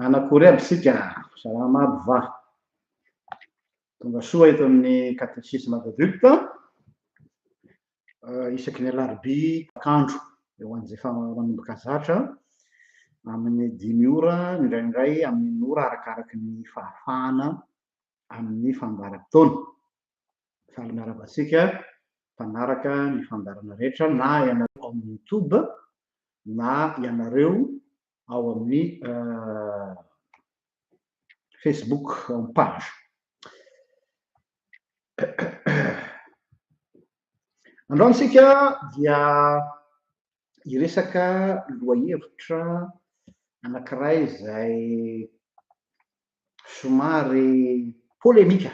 Manakory aby isika, salama aby va? Tonga soa eto amin'ny Catéchisme d'Adulte, isaky ny alarobia takandro, eo an'izay efa manomboka zatra, amin'ny dimy ora, indraindray amin'ny ora arakaraky ny fahafahana amin'ny fandaharam-potoana. Faly miarahaba antsika mpanaraka ny fandaharana rehetra na ianareo ao amin'ny YouTube na ianareo ao amin'ny Facebook ao amin'ny page. Androany isika dia hiresaka lohahevitra anankiray izay somary polemika.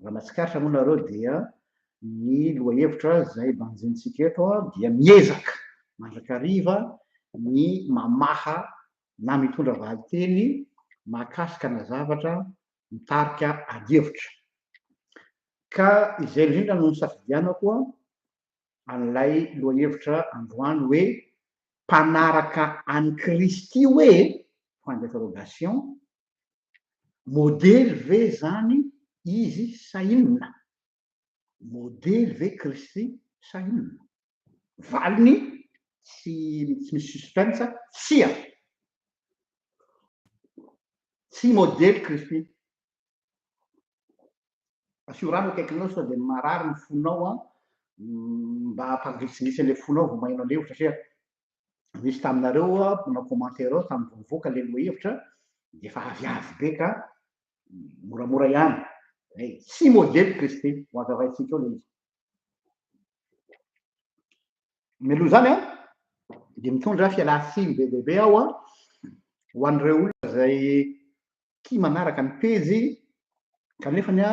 Raha mahatsikaritra moa nareo dia ny lohahevitra izay banjinintsika eto dia miezaka mandrakariva ny mamaha na mitondra valinteny mahakasika na zavatra mitarika adihevitra. Ka izay indrindra no nisafidianako an'ilay lohahevitra androany hoe mpanaraka an'i Kristy hoe? Point d'interrogation. Modely ve zany izy sa inona? Modely ve Kristy sa inona? Valiny tsy tsy misy suspense, tsia! Tsy modely Kristy. Asio rano akaikinao sao dia marary ny fonao an, mba hampangitsingitsy an'ilay fonao vao maheno an'ilay hevitra satria nisy taminareo nanao commentaire ao tamin'ny vao nivoaka ilay lohahevitra dia efa aviavy be ka moramora ihany. Zay, tsy modely Kristy, ho hazavaintsika eo ilay izy. Mialoha izany an, dia mitondra fialan-tsiny be dia be aho an, ho an'ireo olona izay tia manaraka ny pejy kanefany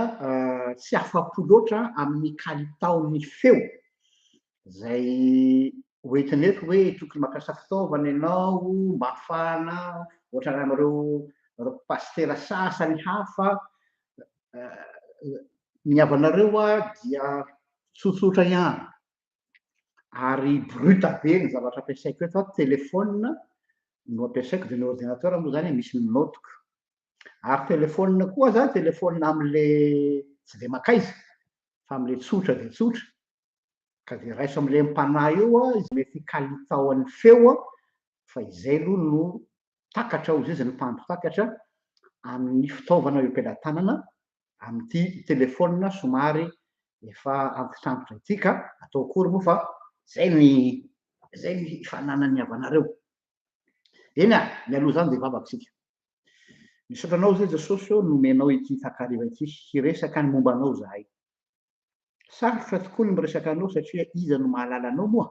tsy afa-po loatra amin'ny kalitaon'ny feo izay hoentina eto hoe tokony mampiasa fitaovana ianao mba hahafahana ohatra raha amin'ireo pasitera sasany hafa ny havanareo dia tsotsotra ihany ary brut be ny zavatra ampiasaiko eto an, téléphone no ampiasaiko dia ny ordinateur moa zany misy ny note-ko. Ary téléphone koa aza téléphone am'le tsy dia mankaiza fa am'le tsotra dia tsotra ka dia raiso am'le mpanahy eo an izay mety kalitaon'ny feo an fa izay aloha no takatra hozy izy ny mpandro takatra amin'ny fitaovana eo am-pelatanana amin'ity telefaonina somary efa antitrantitra ity ka atao akory moa fa zay ny zay ny fananan'ny havanareo. Eny a, mialoha izany dia hivavaka isika. Misaotra anao izay Jesosy ô nomenao ity takariva ity hiresaka ny momba anao izahay. Sarotra tokoa ny miresaka anao satria iza no mahalala anao moa?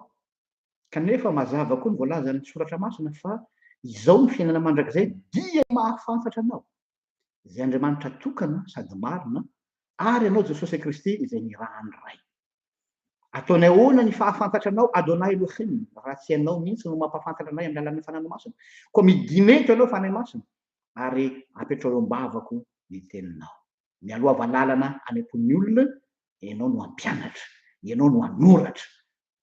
Kanefa mazava koa ny voalazan'ny soratra masina fa izao ny fiainana mandrakizay dia mahafantatra anao. izay Andriamanitra tokana sady marina, ary Ianao Jesosy Kristy izay nirahan'ny Ray. Ataonay ahoana ny fahafantatra Anao, Adonai Elohim, raha tsy Ianao mihitsy no mampahafantatra anay amin'ny alalan'ny Fanahy Masina? Koa midina eto Ianao, Fanahy Masina, ary apetraho eo am-bavako ny Teninao. Mialoava lalana any am-pon'ny olona, Ianao no hampianatra, Ianao no hanoratra,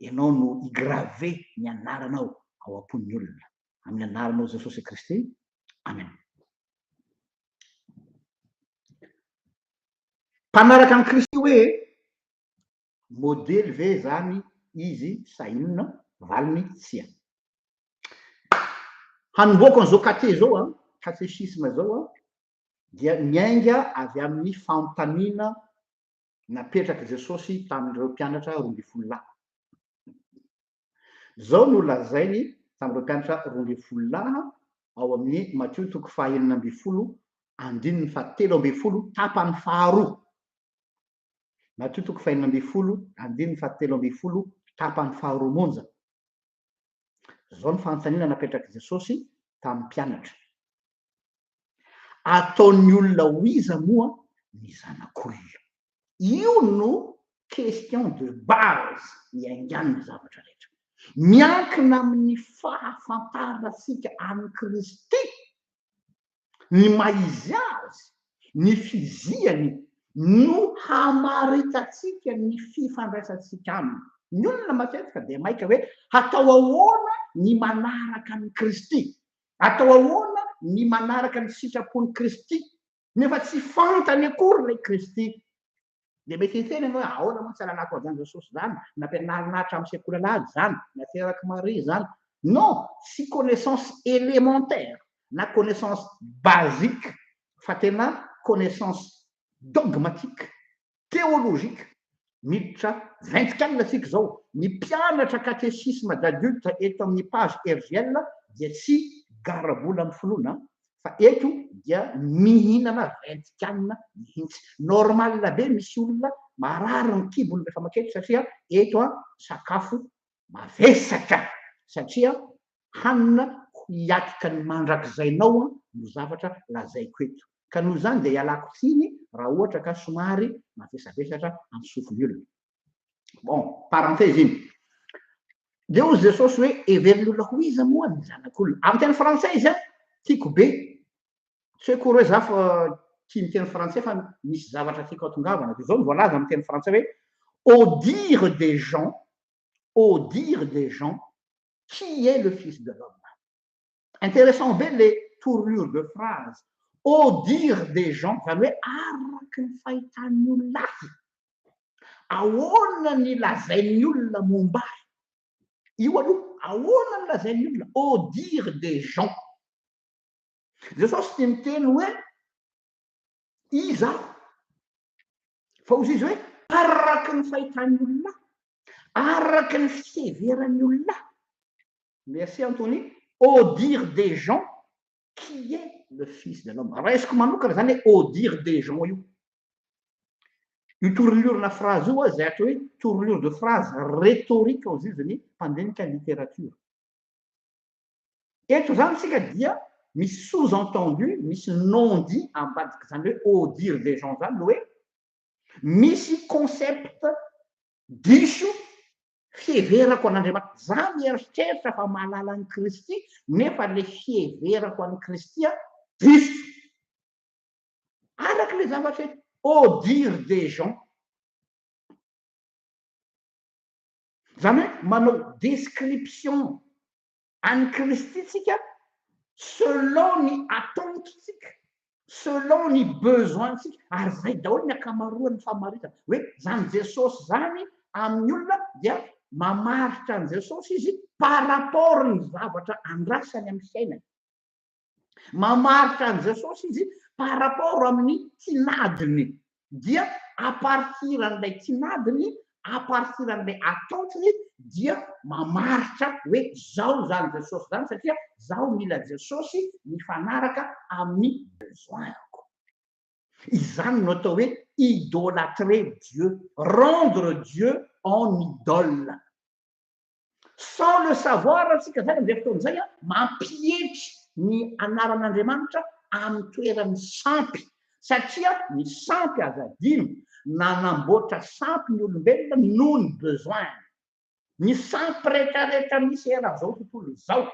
Ianao no hi-graver ny anaranao ao am-pon'ny olona. Amin'ny anaranao Jesosy Kristy. Amen. Mpanaraka an'i Kristy hoe modely ve izany izy sa inona? Valiny tsia. Hanombohako an'izao kate izao an, katesisma izao an, dia miainga avy amin'ny fanontaniana napetrak'i Jesosy tamin'ireo mpianatra 12 lahy. Izao no lazainy tamin'ireo mpianatra 12 lahy ao amin'ny Matio toko faha-16 andininy faha-13 tapany faharoa. Matio toko faha-16 andininy faha-13 tapany faharoa monja. Izao ny fanontaniana napetrak'i Jesosy tamin'ny mpianatra. Ataon'ny olona ho iza moa ny zanak'olona? Io no question de base iaingan'ny zavatra rehetra. Miankina amin'ny fahafantarantsika an'i Kristy, ny maha izy azy, ny fiziany no hamaritantsika ny fifandraisantsika aminy. Ny olona matetika dia maika hoe hatao ahoana ny manaraka an'i Kristy? Atao ahoana ny manaraka ny sitrapon'i Kristy, nefa tsy fantany akory ilay Kristy. Dia mety hiteny ianao hoe ahoana moa tsy alalako an'izany Jesosy izany, nampianarina hatramin'ny sekoly alahady izany, naterak'i Maria izany. Non, tsy connaissance élémentaire na connaissance basique fa tena connaissance dogmatique, théologique. Miditra ventik'alina tsika izao, ny mpianatra katesisme d'adulte eto amin'ny page RGL dia tsy garabola amin'ny finoana fa eto dia mihinana ventik'alina mihitsy. Normal be misy olona marary ny kibony rehefa maketo satria eto an sakafo mavesatra satria hanina hiatrika ny mandrakizainao no zavatra lazaiko eto. Ka noho izany dia ialako tsiny raha ohatra ka somary mavesabesatra amin'ny sofin'ny olona. Bon, parenthèse iny. Dia hozy Jesosy hoe heverin'ny olona ho iza moa ny zanak'olona? Amin'ny teny frantsay izy an, tiako be. Tsy hoe akory hoe za fa tia miteny frantsay fa misy zavatra tiako hatongavana. Dia izao no voalaza amin'ny teny frantsay hoe au dire des gens, au dire des gens, qui est le fils de l'homme? Intéressant be le tournure de phrase. Au dire des gens, zany hoe araky ny fahitan'ny olona ahy. Ahoana ny lazain'ny olona momba ahy? Io aloha, ahoana ny lazain'ny olona? Au dire des gens. Jesosy dia miteny hoe iza aho? Fa hozy izy hoe araky ny fahitan'ny olona ahy, araky ny fiheveran'ny olona ahy. Merci Anthony. Au dire des gens, qui est le fils de l'homme? Raisiko manokana zany hoe au dire des gens io. Io tournure-na phrase io zay atao hoe tournure de phrase rhétorique hozy izy ny mpandinika littérature. Eto zany tsika dia misy sous-entendu, misy non-dit ambadika zany hoe au dire des gens zany hoe misy concept diso fiheverako an'Andriamanitra. Za mieritreritra fa mahalala an'i Kristy, nefa le fiheverako an'i Kristy a diso. Araky le zavatra eto, au dire des gens. Zany hoe manao description an'i Kristy tsika selon ny attente-tsika, selon ny besoin-tsika, ary zay daholo ny ankamaroan'ny famaritana. Hoe zany Jesosy zany amin'ny olona dia mamaritra an'i Jesosy izy par rapport ny zavatra andrasany amin'ny fiainany. Mamaritra an'i Jesosy izy par rapport amin'ny tinadiny. Dia à partir an'ilay tinadiny, à partir an'ilay attente-ny dia mamaritra hoe zao zany Jesosy zany satria zaho mila Jesosy mifanaraka amin'ny besoin-ko. Izany no atao hoe idolâtrer Dieu, rendre Dieu en idole. Sans le savoir tsika zany amin'izay fotoana izay mampietry ny anaran'Andriamanitra amin'ny toeran'ny sampy, satria ny sampy aza adino, nanamboatra sampy ny olombelona noho ny besoin. Ny sampy rehetrarehetra misy eran'izao tontolo izao,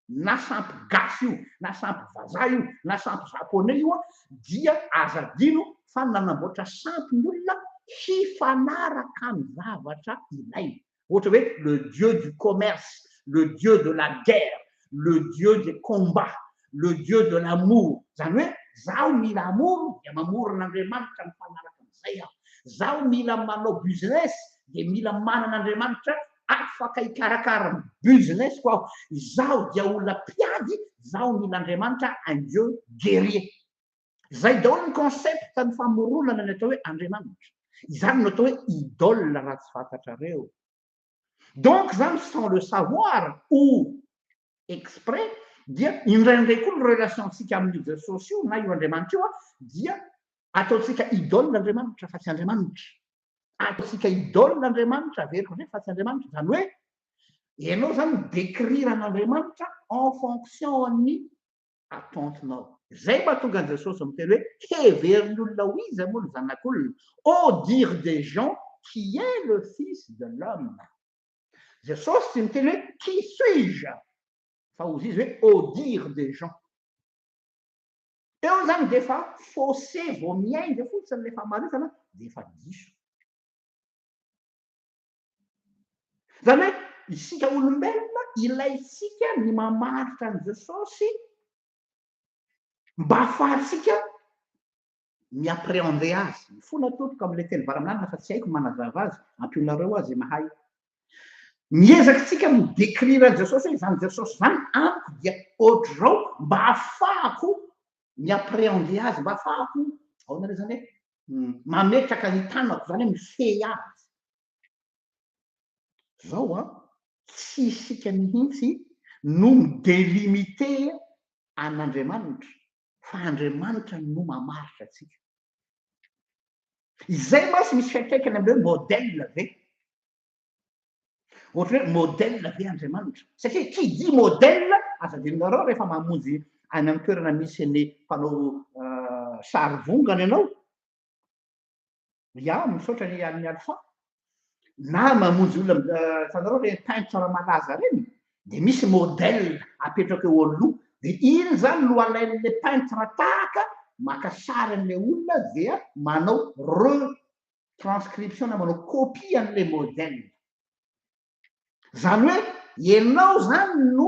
na sampy gasy io, na sampy vazaha io, na sampy japonais io, dia aza adino fa nanamboatra sampy ny olona hifanaraka amin'ny zavatra ilaina. Ohatra hoe le dieu du commerce, le dieu de la guerre, le dieu des combats, le dieu de l'amour. Zany hoe zaho mila amour dia mamorona Andriamanitra mifanaraka amin'izay aho. Zaho mila manao business dia mila manana Andriamanitra afaka hikarakara ny business-ko aho. Izaho dia olona mpiady, zaho mila Andriamanitra un dieu guerrier. Zay daholo ny concept ny famoronana ny atao hoe Andriamanitra. Izany no atao hoe idole raha tsy fantatrareo. Donc zany sans le savoir ou exprès dia indraindray koa ny relation-tsika amin'io Jesosy io na io Andriamanitra io dia ataontsika idole Andriamanitra fa tsy Andriamanitra. Ataontsika idole Andriamanitra averiko indray fa tsy Andriamanitra. Zany hoe ianao zany mi-décrire an'Andriamanitra en fonction ny attente-nao. Zay mahatonga an'i Jesosy miteny hoe heverin'ny olona ho iza moa ny zanak'olona? Au dire des gens, qui est le fils de l'homme? Jesosy tsy miteny hoe qui suis-je? Fa hozy izy hoe au dire des gens. Eo zany dia efa faussé vao miainga fotsiny le famaritana dia efa diso. Zany hoe isika olombelona ilaintsika ny mamaritra an'i Jesosy. Mba ahafahantsika mi-appréhender azy. Mifona tompoko amin'ilay teny varaminanina fa tsy haiko manazava azy, ampionareo azy mahay. Miezaka tsika mi-décrire an'i Jesosy hoe izany Jesosy izany amiko dia ohatr'izao mba ahafahako mi-appréhender azy, mba ahafahako, ahoana re zany hoe, mametraka ny tanako zany hoe mifehy azy. Zao an, tsy isika mihitsy no mi-délimiter an'Andriamanitra fa Andriamanitra no mamaritra antsika. Izay mantsy misy fiantraikany amin'ilay hoe modèle ve? Ohatra hoe modèle ve Andriamanitra? Satria qui dit modèle, aza adinonareo rehefa mamonjy any amin'ny toerana misy ny mpanao sary vongana ianao, ya misaotra ny an'ny Alpha, na mamonjy olona, hitanareo ireny peintre malaza ireny, dia misy modèle apetraka eo aloha, dia iny zany no alain'ilay peintre tahaka, maka sary an'ilay olona dia manao retranscription na manao copie an'ilay modèle. Zany hoe ianao zany no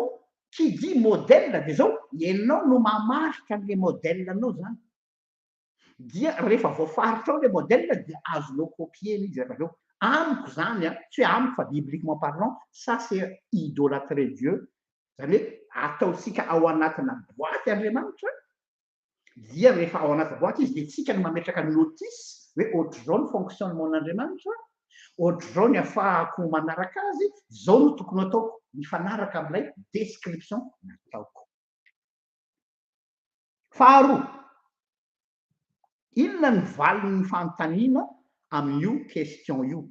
qui dit modèle dia zao, ianao no mamaritra an'ilay modèle anao zany. Dia rehefa voafaritra ao ilay modèle dia azonao copier izy rehefa avy eo. Amiko zany an, tsy hoe amiko fa bibliquement parlant, ça c'est idolâtrer Dieu. Zany hoe ataontsika ao anatina boaty Andriamanitra, dia rehefa ao anaty boaty izy dia tsika no mametraka notice hoe ohatr'izao ny fonctionnement n'Andriamanitra, ohatr'izao ny afahako manaraka azy, zao no tokony ataoko mifanaraka amin'ilay description nataoko. Faharoa, inona ny valin'ny fanontaniana amin'io question io?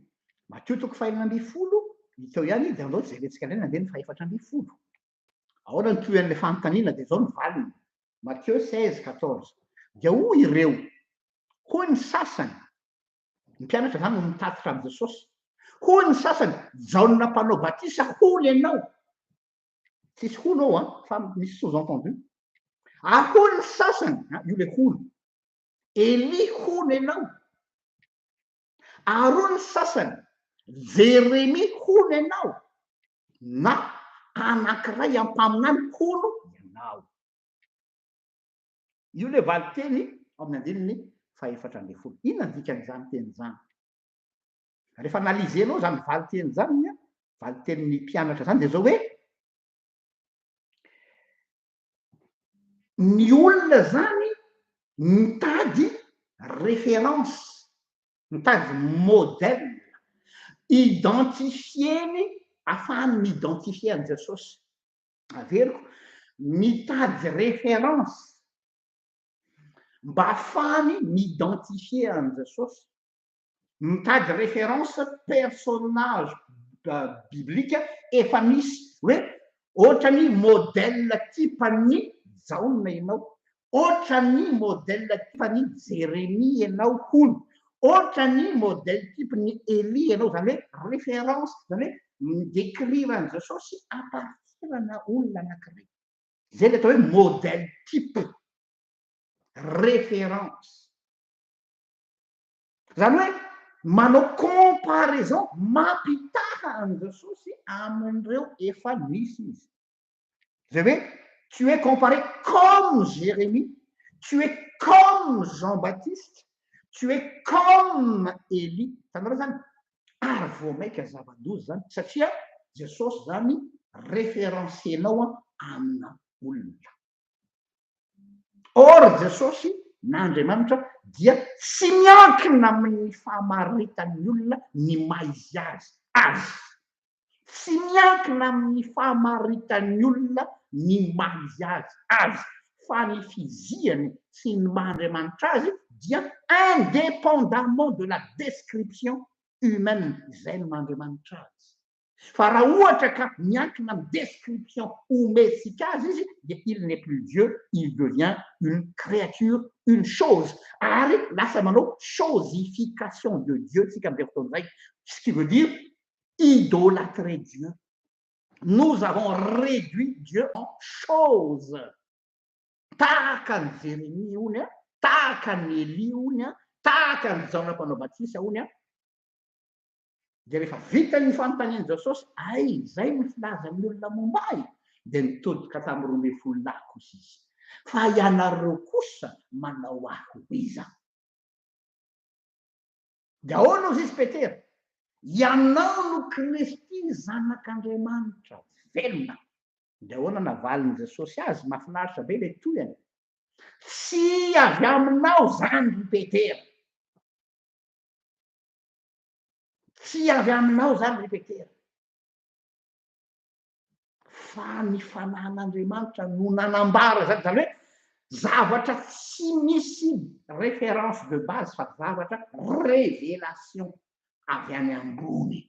Matio toko faha-16, hita eo ihany, dia andao jerentsika indray ny andininy faha-14. Ahoana ny tohin'ilay fanontaniana? Dia izao ny valiny. Matthieu 16, 14. Dia hoy ireo, hoy ny sasany, ny mpianatra izany no mitatitra amin'i Jesosy, hoy ny sasany, Jaona mpanao batisa hono ianao. Tsisy hono ao an, fa misy sous-entendu. Ary hoy ny sasany, io le hono, Elia hono ianao. Ary hoy ny sasany, Jeremia hono ianao, na anankiray ampaminany hono ianao. Io le valinteny ao amin'ny andininy faha-14. Inona ny dikan'izany teny izany? Rehefa analyser-nao izany valinteny izany, valintenin'ny mpianatra izany, dia izao hoe, ny olona izany mitady référence, mitady modèle, identifier-ny, ahafahany mi-identifier an'i Jesosy. Averiko, mitady référence mba ahafahany mi-identifier an'i Jesosy. Mitady référence personnage biblique efa misy hoe ohatran'ny modèle type-n'ny Jaona ianao, ohatran'ny modèle type-n'i Jérémie ianao hono, ohatran'ny modèle type-n'i Elie ianao, izany hoe référence, izany hoe mi-décrire an'i Jesosy à partir-na olona anankiray. Izay ilay atao hoe modèle type, référence. Izany hoe manao comparaison, mampitaha an'i Jesosy amin'ireo efa nisy izy. Izay hoe tu es comparé comme Jérémie, tu es comme Jean-Baptiste, tu es comme Élie. Hitanareo izany? Ary vao mainka zava-doza izany satria Jesosy izany référencier-nao amina olona. Or Jesosy na Andriamanitra dia tsy miankina amin'ny fahamaritan'ny olona ny maha izy azy azy. Tsy miankina amin'ny fahamaritan'ny olona ny maha izy azy azy, fa ny fiziany sy ny maha Andriamanitra azy dia indépendamment de la description humaine, izay no maha Andriamanitra azy. Fa raha ohatra ka miankina amin'ny description omentsika azy izy dia il n'est plus Dieu, il devient une créature, une chose, ary lasa manao chosification de Dieu tsika amin'izay fotoana izay, ce qui veut dire idolâtrer Dieu. Nous avons réduit Dieu en chose. Tahaka an'i Jérémie hono an, tahaka an'i Elie hono an, tahaka an'i Jaona Mpanao Batisa hono an. Dia rehefa vita ny fanontanian'i Jesosy, ay, izay no filazan'ny olona momba ahy, dia nitodika tamin'ny 12 lahy kosa izy. Fa ianareo kosa manao ahy ho iza? Dia ahoana hozy izy Petera? Ianao no Kristy Zanak'Andriamanitra velona. Dia ahoana navalin'i Jesosy azy? Mahafinaritra be ilay tohiny. Tsy avy aminao izany ry Petera. Tsy avy aminao izany ry Petera. Fa ny fanahin'Andriamanitra no nanambara izany. Izany hoe zavatra tsy misy référence de base fa zavatra révélation avy any ambony.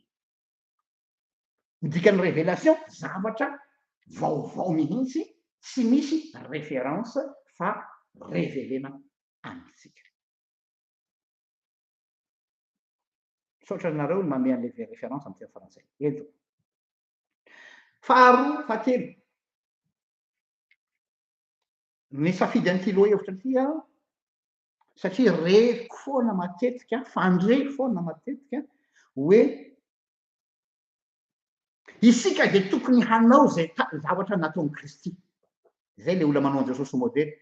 Ny dikan'ny révélation, zavatra vaovao mihitsy, tsy misy référence fa révélena amintsika. Misaotra anareo manome an'ilay référence amin'ny teny frantsay. Eto. Faharoa, fahatelo. Nisafidy an'ity lohahevitra ity aho satria reko foana matetika, fandre foana matetika hoe Isika dia tokony hanao izay zavatra nataon'i Kristy. Izay ilay olona manao an'i Jesosy ho modely.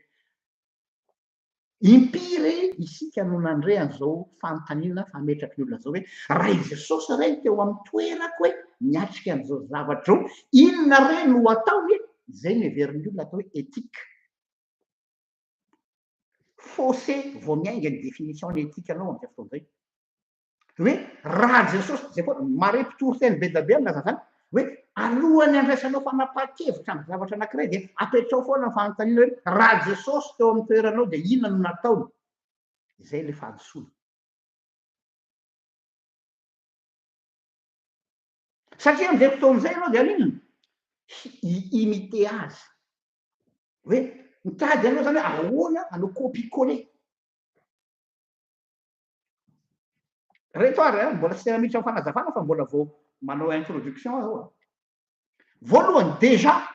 Impiry isika no nandre an'izao fanontaniana fametraky ny olona izao hoe, raha i Jesosy re teo amin'ny toerako hoe miatrika an'izao zavatra izao, inona re no ataony e? Izay no heverin'ny olona atao hoe éthique. Faussé vao miainga ny définition ny éthique anao amin'izay fotoana izay. Hoe raha Jesosy, zay koa mare mpitory teny be dia be milaza an'izany, hoe alohan'ny handraisanao fanapahan-kevitra amin'ny zavatra anankiray dia apetrao foana ny fanontaniana hoe raha Jesosy teo amin'ny toeranao dia inona no nataony? Izay ilay fahadisoana. Satria amin'izay fotoana izay ianao dia haninona? Hi-imiter azy. Hoe mitady ianao zany hoe ahoana hanao copie-coller. Reto ary a, mbola tsy tena miditra amin'ny fanazavana fa mbola vao manao introduction aho a. Voalohany, déjà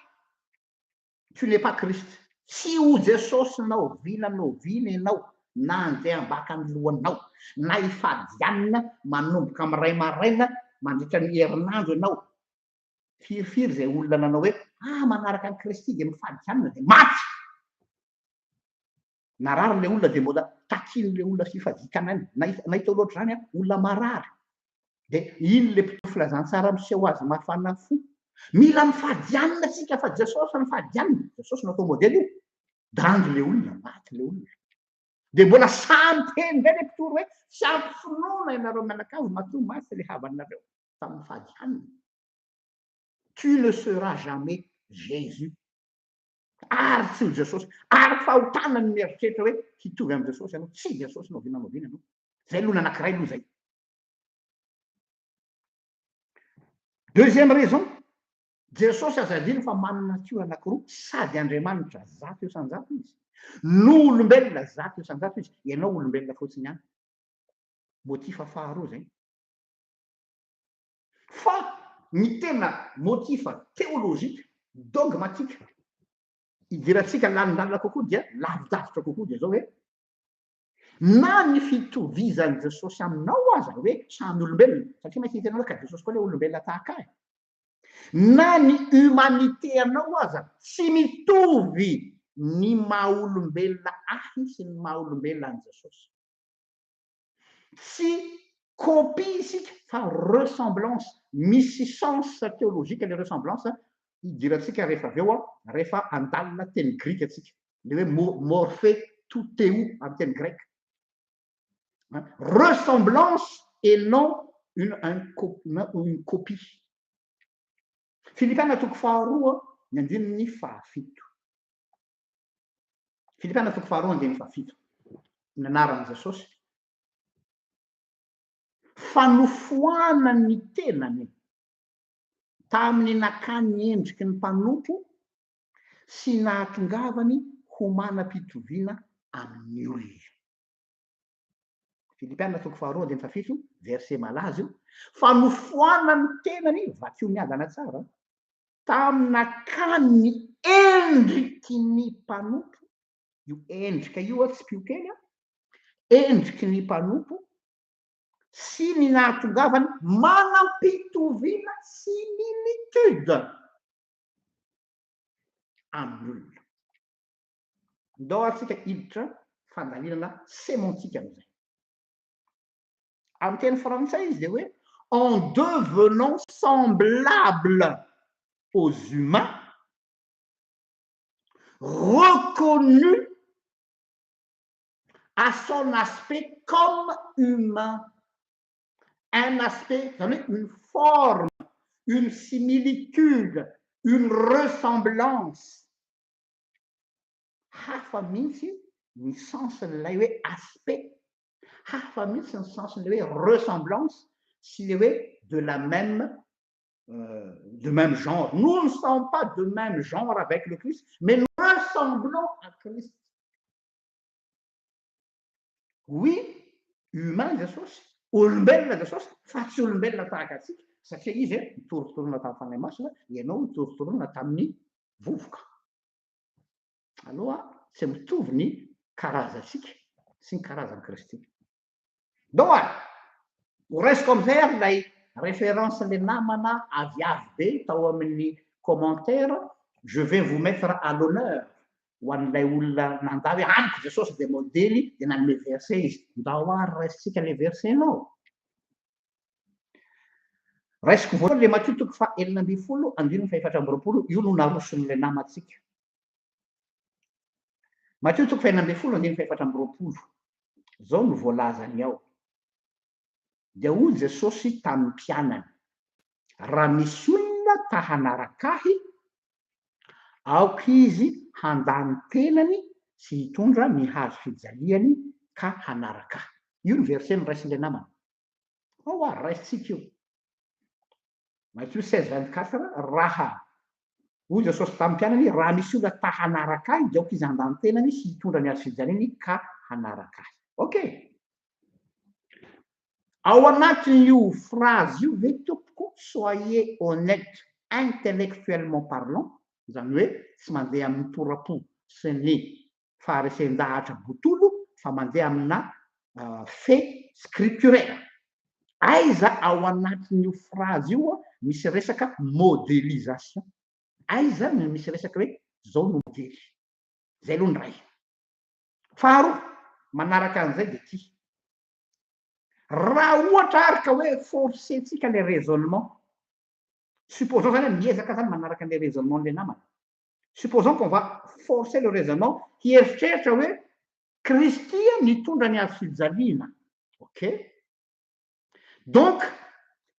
tu n'es pas Christ. Tsy ho Jesosy na oviana na oviana ianao na handeha ambaka ny lohanao na hifady hanina manomboka amin'ny iray maraina mandritra ny herinandro ianao. Firifiry izay olona nanao hoe ah manaraka an'i Kristy dia mifady hanina dia maty. Narary ilay olona dia mbola takian'ilay olona fifadian-kanina. Nahita olona ohatr'izany aho, olona marary. Dia iny ilay mpitory filazantsara miseho azy mafana fo. Mila mifady hanina isika fa Jesosy nifady hanina. Jesosy no atao modely io. Dangy ilay olona, maty ilay olona. Dia mbola sahy miteny indray ilay mpitory hoe tsy ampy finoana ianareo mianakavy matoa maty ilay havanareo tamin'ny fady hanina. Tu ne seras jamais Jésus. Ary tsy ho Jesosy. Ary fahotana ny mieritreritra hoe hitovy amin'i Jesosy ianao. Tsy Jesosy na oviana na oviana ianao. Izay aloha ny anankiray aloha izay. Deuxième raison, Jesosy aza adino fa manana natiora anankiroa, sady Andriamanitra 100% izy, no olombelona 100% izy, ianao olombelona fotsiny ihany. Motif faharoa izay. Fa ny tena motif théologique, dogmatique, idirantsika lalindalina kokoa dia lavidavitra kokoa dia izao hoe, na ny fitovizan'i Jesosy aminao aza hoe samy olombelona, satria maintsy hitenenao hoe ka Jesosy koa ilay olombelona tahaka ahy, na ny humanité anao aza tsy mitovy ny maha olombelona ahy sy ny maha olombelona an'i Jesosy. Tsy copie isika fa ressemblance, misy sens théologique le ressemblance hidirantsika rehefa avy eo rehefa handalina teny grika tsika, le hoe morphe tou théou amin'ny teny grec. Ressemblance et non une une copie. Filipiana toko faharoa ny andininy fahafito. Filipiana toko faharoa andininy fahafito. Ny anaran'i Jesosy. Fa nofoanany ny tenany tamin'ny nakany ny endriky ny mpanompo sy nahatongavany ho manam-pitoviana amin'ny olona. Filipiana toko faharoa andininy fahafito, verset malaza io. Fa nofoanany ny tenany, vakio miadana tsara, tamin'ny nakany ny endriky ny mpanompo, io endrika io tsy pio kely an, endriky ny mpanompo sy ny nahatongavany manam-pitoviana, similitude, amin'ny olona. Ndao ary tsika hiditra fandalinana sémantique amin'izay. Amin'ny teny frantsay izy dia hoe en devenant semblable aux humains, reconnu à son aspect comme humain. Un aspect, zany hoe une forme, une similitude, une ressemblance. Hafa mihitsy ny sens-n'ilay hoe aspect, hafa mihitsy ny sens-n'ilay hoe ressemblance sy le hoe de la même de même genre. Nous ne sommes pas de même genre avec le Christ, mais nous ressemblons à Christ. Oui, humain Jesosy, olombelona Jesosy, fa tsy olombelona tahaka atsika, satria izy nitorotorona tamin'ny Fanahy Masina, ianao nitorotorona tamin'ny vovoka. Aloha tsy mitovy ny karazantsika sy ny karazan'i Kristy. Donc ary, ho raisiko amizay ary lay référence le namana aviavy be tao amin'ny commentaire. Je vais vous mettre à l'honneur ho an'ilay olona nanda hoe amiko Jesosy de modely, de nanome verset izy. Ndao ary raisitsika le verset nao. Raisiko voalohany le Matio toko fa 16 andininy fa 24, io no naroson'le namantsika. Matio toko fa 16 andininy fa 24. Zao no voalazany ao. Dia hoy Jesosy tamin'ny mpianany: raha misy olona ta hanaraka ahy, aoka izy handany tenany sy hitondra ny hazo fijaliany ka hanaraka ahy. Io ny verset noraisin'ilay namana. Ao ary raisitsika io. Matio 16:24, raha hoy Jesosy tamin'ny mpianany: raha misy olona ta hanaraka ahy, dia aoka izy handany tenany sy hitondra ny hazo fijaliany ka hanaraka ahy. Ok. Ao anatin'io phrase io ve tompoko, soyez honnête intellectuellement parlant, zany hoe tsy mandeha amin'ny torapo sy ny faharesen-dahatra botolo fa mandeha amina fait scripturaire. Aiza ao anatin'io phrase io misy resaka modélisation? Aiza no misy resaka hoe zao no modely? Zay aloha ny ray. Faharoa manaraka an'izay de ty. Raha ohatra ary ka hoe forcé-tsika le raisonnement, supposons zany hoe miezaka zany manaraka an'le raisonnement le namana. Supposons qu'on va forcer le raisonnement, hieritreritra hoe Kristy nitondra ny hazo fijaliana. Ok. Donc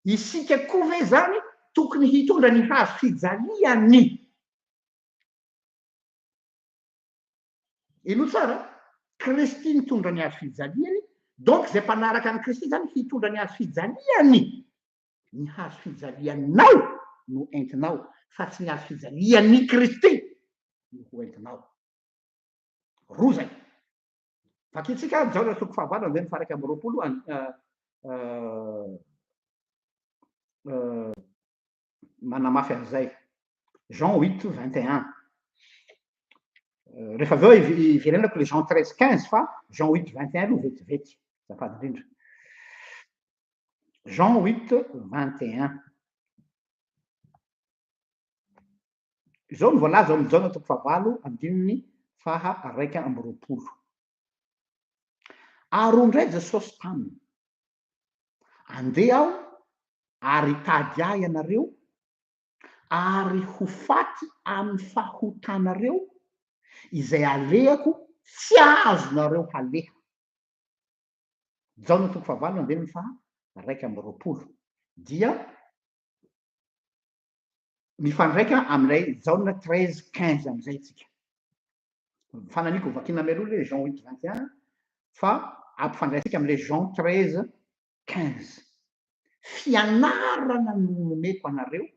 isika koa ve zany tokony hitondra ny hazo fijaliany? Ino tsara? Kristy nitondra ny hazo fijaliany, donc zay mpanaraka an'i Kristy zany hitondra ny hazo fijaliany. Ny hazo fijalianao no entinao, fa tsy ny hazo fijalian'i Kristy no ho entinao. Roa zay. Vakitsika Jaona toko fahavalo andininy faha 21 manamafy an'izay. Jean 8:21. Rehefa avy eo iverenako le Jean 13:15, fa Jean 8:21 aloha vetivety. Azafady indrindra. Jean 8:21. Izao no voalaza ao amin'ny Jaona toko fahavalo andininy faha 21. Ary hoy indray Jesosy taminy: andeha aho ary hitady ahy ianareo, ary ho faty amin'ny fahotanareo, izay alehako tsy azonareo haleha. Jaona toko fahavalo andininy faha 21 dia mifandraika amin'ilay Jaona 13:15 amin'izay tsika. Fananiko vakina mialoha le Jean 8:21 fa ampifandraisika amin'ilay Jean 13:15. Fianarana no nomeko anareo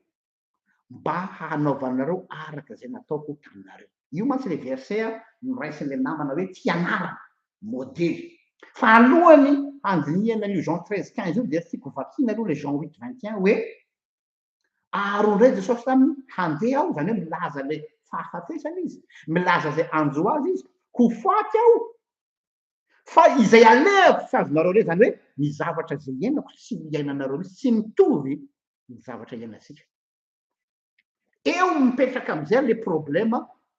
mba hanaovanareo araka izay nataoko taminareo. Io mantsy le verset noraisin'ilay namana hoe fianarana, modely. Fa alohany handinihana an'io Jean 13:15 io dia tiako vakina aloha le Jean 8:21 hoe ary hoy indray Jesosy taminy: handeha aho, zany hoe milaza le fahafatesana izy, milaza izay anjo azy izy, ho faty aho, fa izay alehako tsy azonareo re, zany hoe ny zavatra izay iainako tsy ho iainanareo mihitsy, tsy mitovy ny zavatra iainantsika. Eo mipetraka amizay le problème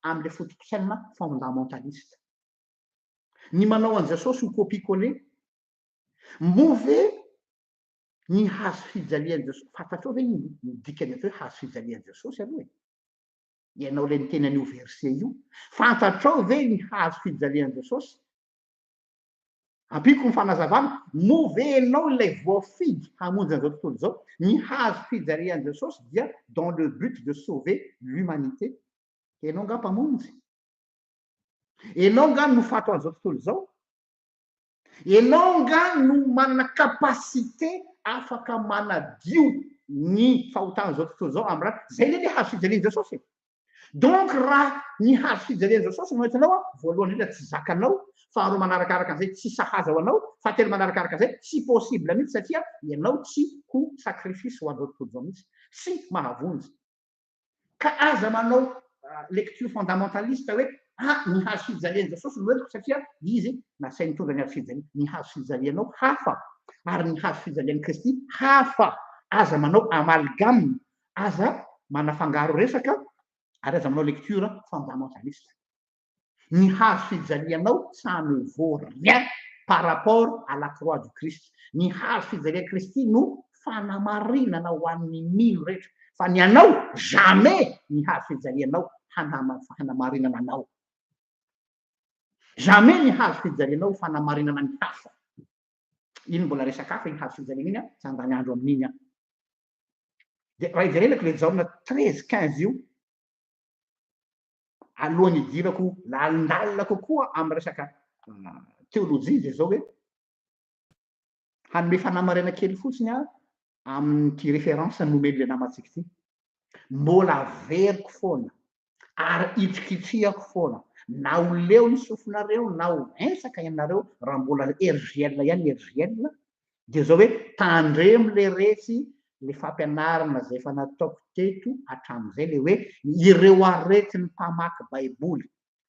am'le fotopisainana fondamentaliste. Ny manao an' Jesosy ho copie-coller move ny hazo fijalian' Jesosy. Fantatrao ve ny dikany atao hoe hazo fijalian' Jesosy aloha e? Ianao le niteny an'io verset io, fantatrao ve ny hazo fijalian' Jesosy? Ampiko ny fanazavana. Mo ve ianao ilay voafidy hamonjy an'izao tontolo izao? Ny hazo fijalian' Jesosy dia dans le but de sauver l'humanité. Ianao nga mpamonjy? Ianao nga no fato an'izao tontolo izao? Ianao nga no manana capacité afaka manadio ny fahotan'izao tontolo izao amy raha zay le hazo fijalian' Jesosy? Donc raha ny hazo fijalian' Jesosy no entinao a, voalohany indrindra tsy zakanao, faharoa manarakaraka an'izay tsy sahaza ho anao, fahatelo manarakaraka an'izay tsy possible mihitsy, satria ianao tsy ho sacrifice ho an'izao tontolo izao mihitsy, tsy mahavonjy. Ka aza manao lecture fondamentaliste hoe ah, ny hazo fijalian' Jesosy no entiko satria izy nasainy nitondra ny hazo fijaliana. Ny hazo fijalianao hafa ary ny hazo fijalian'i Kristy hafa. Aza manao amalgame, aza manafangaro resaka, ary aza manao lecture fondamentaliste. Ny hazo fijalianao, ça ne vaut rien par rapport à la croix du Christ. Ny hazo fijalian'i Kristy no fanamarinana ho an'ny mino rehetra, fa ny anao, jamais ny hazo fijalianao hanamarinana anao, jamais ny hazo fijalianao fanamarinana ny hafa. Iny mbola resaka hafa iny hazo fijaliana iny a, tsy andany andro amin'iny a. De raha iverenako le Jaona 13:15 io, alohan'ny idirako lalindalina kokoa amy resaka teolojia, de zao hoe hanome fanamarina kely fotsiny a amin'ity référence nomeny le namantsika ity. Mbola veriko foana ary itrikitriako foana, na ho leo ny sofinareo na ho ensaka ianareo, raha mbola RJL ihany RJL, de zao hoe tandremo le retsy le fampianarana zay efa nataoko teto hatramin'izay, le hoe ireo aretin'ny mpamaky Baiboly,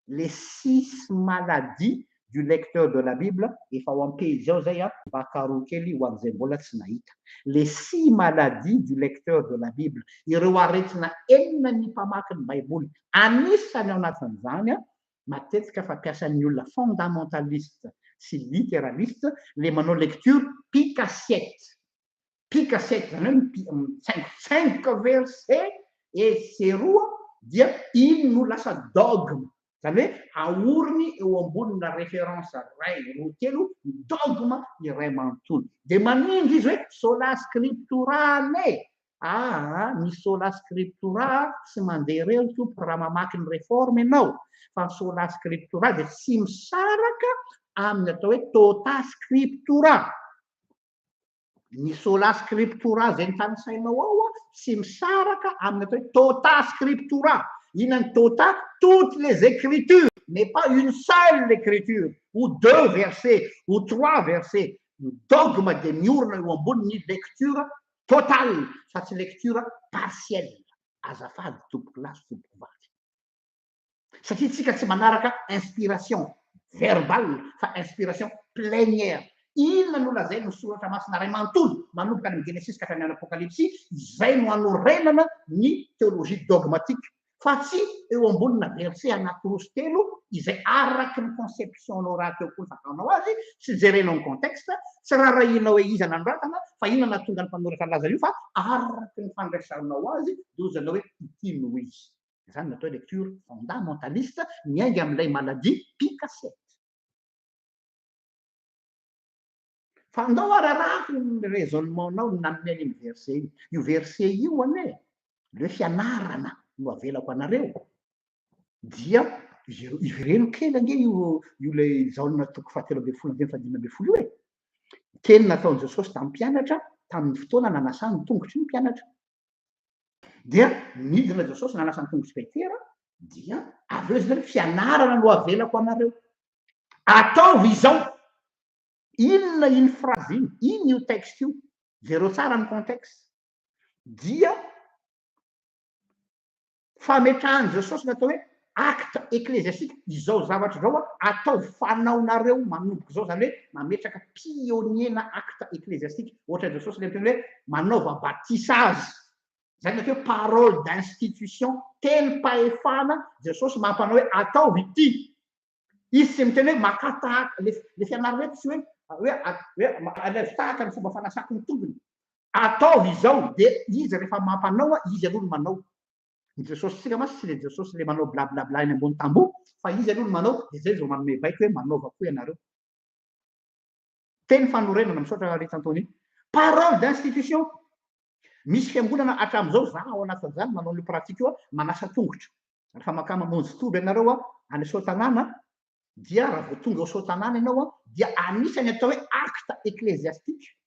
les six maladies du lecteur de la Bible. Efa ao am-pejy ao zay a, mba karoa kely ho an'izay mbola tsy nahita les six maladies du lecteur de la Bible, ireo aretina enina ny mpamaky ny Baiboly. Anisany ao anatin'izany a, matetika fampiasan'ny olona fondamentaliste sy littéraliste, le manao lecture pique-assiette. Pique-assiette zany hoe mitsaingotsaingoka verset etsy eroa, dia iny no lasa dogme. Zany hoe aoriny eo ambonina référence ray, roa, telo ny dogme iray manontolo, de manindry izy hoe sola scriptura ane. Aa, ny sola scriptura tsy mandeha reo, tompoko, raha mamaky ny Réforme ianao, fa ny sola scriptura de tsy misaraka amin'ny atao hoe tota scriptura. Ny sola scriptura zay nytanisainao ao a, tsy misaraka amin'ny atao hoe tota scriptura. Inona ny tota? Toutes les écritures, mais pas une seule écriture ou deux versets ou trois versets. Ny dogme de miorina eo ambony ny lecture totale fa tsy lecture partielle. Azafady, tompoko lahy, tompoko vavy, satria tsika tsy manaraka inspiration verbale fa inspiration plénière. Inona no lazay no soratra masina ray manontolo, manomboka any amy Genesis ka hatrany Apokalypsy, izay no anorenana ny théologie dogmatique, fa tsy eo ambonina verset anaky telo izay araky ny conception nao raha teo koa ny fataonao azy. Tsy jerenao ny contexte, tsy raharahinao hoe iza nanoratana, fa inona natonga ny mpanoratra laza io, fa araky ny fandraisanao azy de ozanao hoe ity no izy. Zany natao lecture fondamentaliste miainga am'ilay maladie pique-assiette. Fa andao ary arahako ny raisonnement nao nanome an'iny verset iny. Io verset io ane, le fianarana no avelako anareo, dia ivereno kely ange io le Jaona toko faha-13 andininy faha-15 io e. Teny nataon'i Jesosy tamin'ny mpianatra tamin'ny fotoana nanasany ny tongotry ny mpianatra. Dia nidina Jesosy nanasa ny tongotry Petera, dia avy eo izy hoe fianarana no avelako anareo, ataovy izao. Inona iny phrase iny? Iny io texte io, jereo tsara ny contexte, dia fametrahany Jesosy natao hoe acte ecclésiastique: izao zavatra zao a, ataovy fanaonareo manomboka zao. Zany hoe mametraka pionnier na acte ecclésiastique, ohatra Jesosy le miteny hoe manaova batisa azy. Zay ny atao hoe parole d'institution, tenim-pahefana, Jesosy mampanao hoe ataovy ity. Izy tsy miteny hoe makà tahaka, le le fianarana eto tsy hoe hoe hoe alaivo tahaka ny fomba fanasako ny tongony. Ataovy izao, dia izy rehefa mampanao, izy aloha no manao. Ny Jesosy-tsika mantsy tsy le Jesosy le manao blablabla eny ambony tamboho, fa izy aloha no manao, dia zay izy vao manome baiko hoe manaova koa ianareo. Teny fanorenana, misaotra Rita Anthony. Parole d'institution. Misy fiangonana hatramin'izao, za ao anatin'izany manao an'io pratique io, manasa tongotra. Rehefa makà mamonjy toby ianareo any Soatanàna, dia raha vao tonga ao Soatanàna ianao dia anisan'ny atao hoe acte ecclésiastique,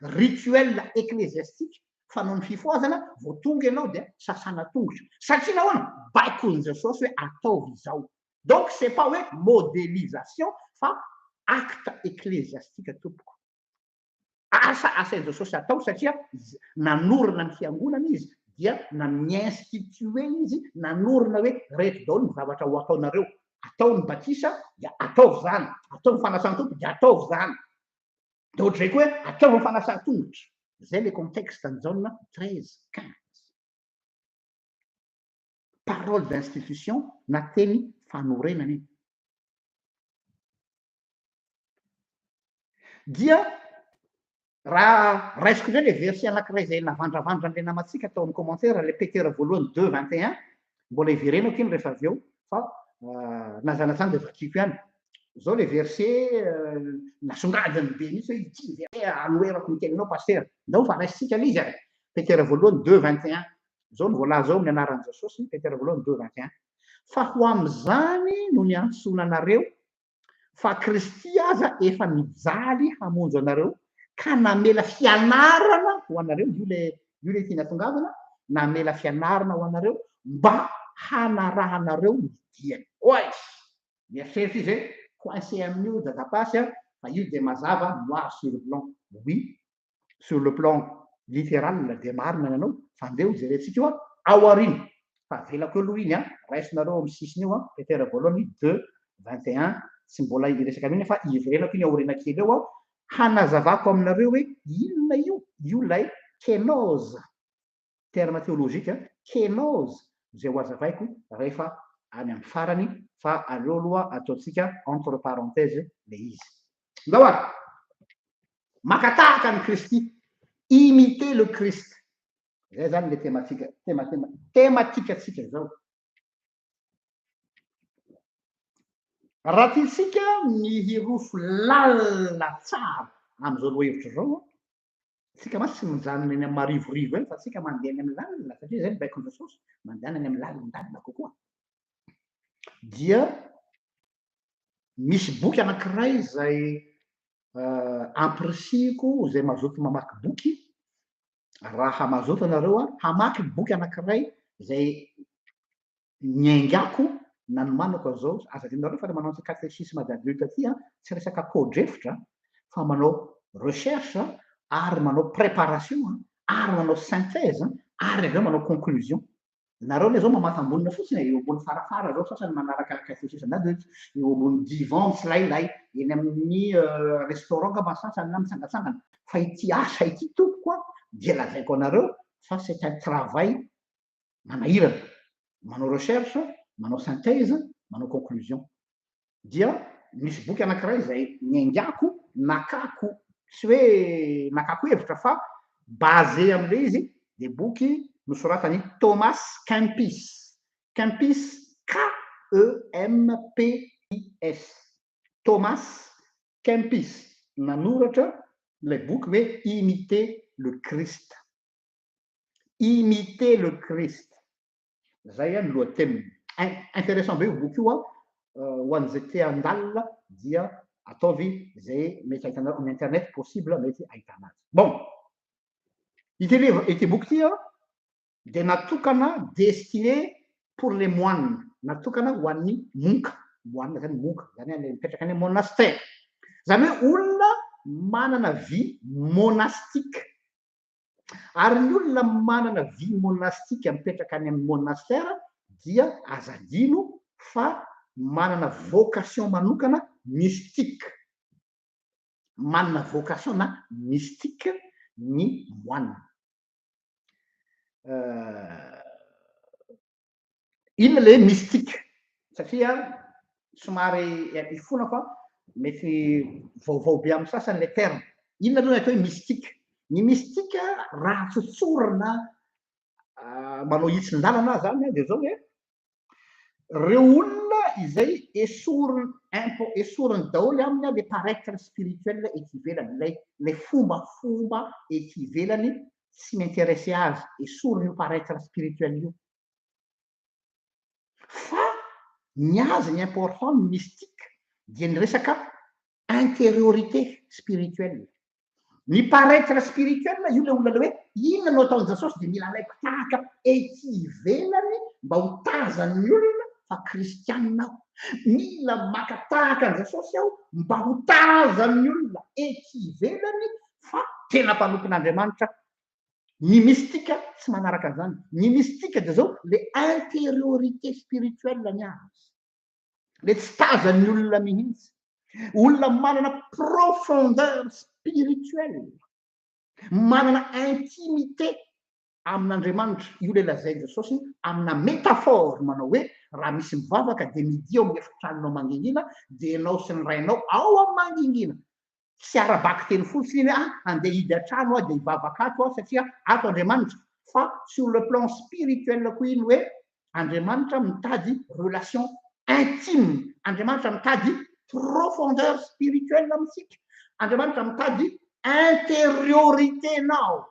rituel ecclésiastique, fanao ny fifohazana, vao tonga ianao dia sasana tongotra. Satria nahoana? Baikon'i Jesosy hoe ataovy izao. Donc c'est pas hoe modélisation fa acte ecclésiastique tompoko. Asa asain'i Jesosy atao satria nanorina ny fiangonana izy dia na ni-instituer izy, nanorina hoe reto daholo ny zavatra ho ataonareo. Atao ny batisa dia ataovy izany, atao ny fanasan'ny Tompo dia ataovy izany. Dia ohatr'izay koa hoe ataovy ny fanasan-tongotra. Izay ilay contexte an'i Jaona 13, 15. Parole d'institution na teny fanorenana iny. Dia raha raisiko indray le verset anankiray izay navandravandra an'ilay namantsika tao amin'ny commentaire, le Petera voalohany deux vingt et un, mbola hiverenako iny rehefa avy eo fa na zany na zany dia vakiko ihany. Zao le verset nasongadiny be mihitsy hoe ity verset anoherako ny teninao pasitera. Ndao fa raisintsika ilay izy ary. Petera voalohany deux vingt et un. Zao no voalaza ao amin'ny anaran'i Jesosy, Petera voalohany deux vingt et un. Fa ho amin'izany no niantsoana anareo, fa Kristy aza efa nijaly hamonjy anareo ka namela fianarana ho anareo, io le io le tiana tongavana, namela fianarana ho anareo mba hanarahanareo ny diany. Oay! Mieritreritra izy hoe coincé amin'io dadapasy a, fa io dia mazava noir sur blanc. Oui, sur le plan littéral dia marina ny anao fa andeha ho jerentsika io ao aoriana fa avelako eo aloha iny an, raisinareo ao amin'ny sisiny io an, Petera voalohany deux vingt et un, tsy mbola hiresaka an'iny fa hiverenako iny aoriana kely eo aho hanazavako aminareo hoe inona io, io ilay kénose, terme théologique, kénose izay ho azavaiko rehefa any amin'ny farany fa aleo aloha ataontsika entre parenthèse le izy. Ndao ary! Maka tahaka an'i Kristy, imiter le Christ. Zay zany le tematika, tema, tema, tematikantsika izao. Raha tiantsika ny hiroso lalina tsara amin'izao lohahevitra izao, tsika mantsy tsy mijanona eny amin'ny marivorivo eny fa tsika mandeha any amin'ny lalina, satria izay ny baikon'i Jesosy, mandehana any amin'ny lalindalina kokoa. Dia misy boky anankiray izay ampirisihiko izay mazoto mamaky boky, raha mazoto ianareo an, hamaky boky anankiray izay niaingako nanomanako an'izao, aza adinonareo fa le manao an'ity catéchisme d'adulte ity an, tsy resaka code-efitra fa manao recherche ary manao préparation ary manao synthèse ary avy eo manao conclusion. Nareo anie zao mamatam-bonona fotsiny e, eo ambony farafara zao sasany manaraka catéchisme d'adulte, eo ambony divan mitsilailay, eny amin'ny restaurant angamba ny sasany na mitsangatsangana, fa ity asa ity tompoko a, dia lazaiko anareo fa c'est un travail manahirana, manao recherche, manao synthèse, manao conclusion. Dia misy boky anankiray izay niaingako, nakako, tsy hoe nakako hevitra fa basé amin'ilay izy, dia boky nosoratan'i Thomas Kempis, Kempis, K-E-M-P-I-S, Thomas Kempis, nanoratra ilay boky hoe Imiter le Christ. Imiter le Christ. Zay ny lohateniny. Intéressant be io boky io an, ho an'izay te handalina dia ataovy zay mety ahitanareo amin'ny internet possible mety ahitana azy. Bon, ity livre, ity boky ity an dia natokana destiné pour les moines, natokana ho an'ny monka, moine zany monka, zany hoe mipetraka any monastère, zany hoe olona manana vie monastique. Ary ny olona manana vie monastique mipetraka any amin'ny monastère dia aza adino fa manana vocation manokana mystique. Manana vocation na mystique ny moine. Inona le hoe mystique? Satria somary ifona fa mety vaovao be amin'ny sasany le terme. Inona aloha ny atao hoe mystique? Ny mystique, raha tsotsorina, manao hitsin-dalana aho zany, de zao hoe reo olona izay esoriny impo esoriny daholo aminy le paraître spirituel ety ivelany, lay fombafomba ety ivelany tsy mi-intéressé azy, esoriny io paraître spirituel io, fa ny azy, ny important, ny mystique dia ny resaka intériorité spirituelle. Ny paraître spirituel io, le olona le hoe inona no ataon'i Jesosy, de mila alaiko tahaka ety ivelany mba ho tazan'ny olona fa kristianina aho, mila maka tahaka an' Jesosy aho mba ho tazan'ny olona ety ivelany fa tena mpanompon'Andriamanitra. Ny mystique tsy manaraka an'izany. Ny mystique de zao, le intériorité spirituelle ny azy le tsy tazan'ny olona mihitsy, olona manana profondeur spirituelle, manana intimité amin'Andriamanitra. Io le lazainy Jesosy amina métaphore manao hoe raha misy mivavaka de midio amin'ny efitranonao mangingina, de ianao sy ny rainao ao amy mangingina. Tsy arabaky teny fotsiny iny hoe ah, andeha hidy an-trano aho de hivavaka ato aho satria ato Andriamanitra, fa sur le plan spirituel koa iny, hoe Andriamanitra mitady relation intime, Andriamanitra mitady profondeur spirituelle amitsika, Andriamanitra mitady intériorité nao,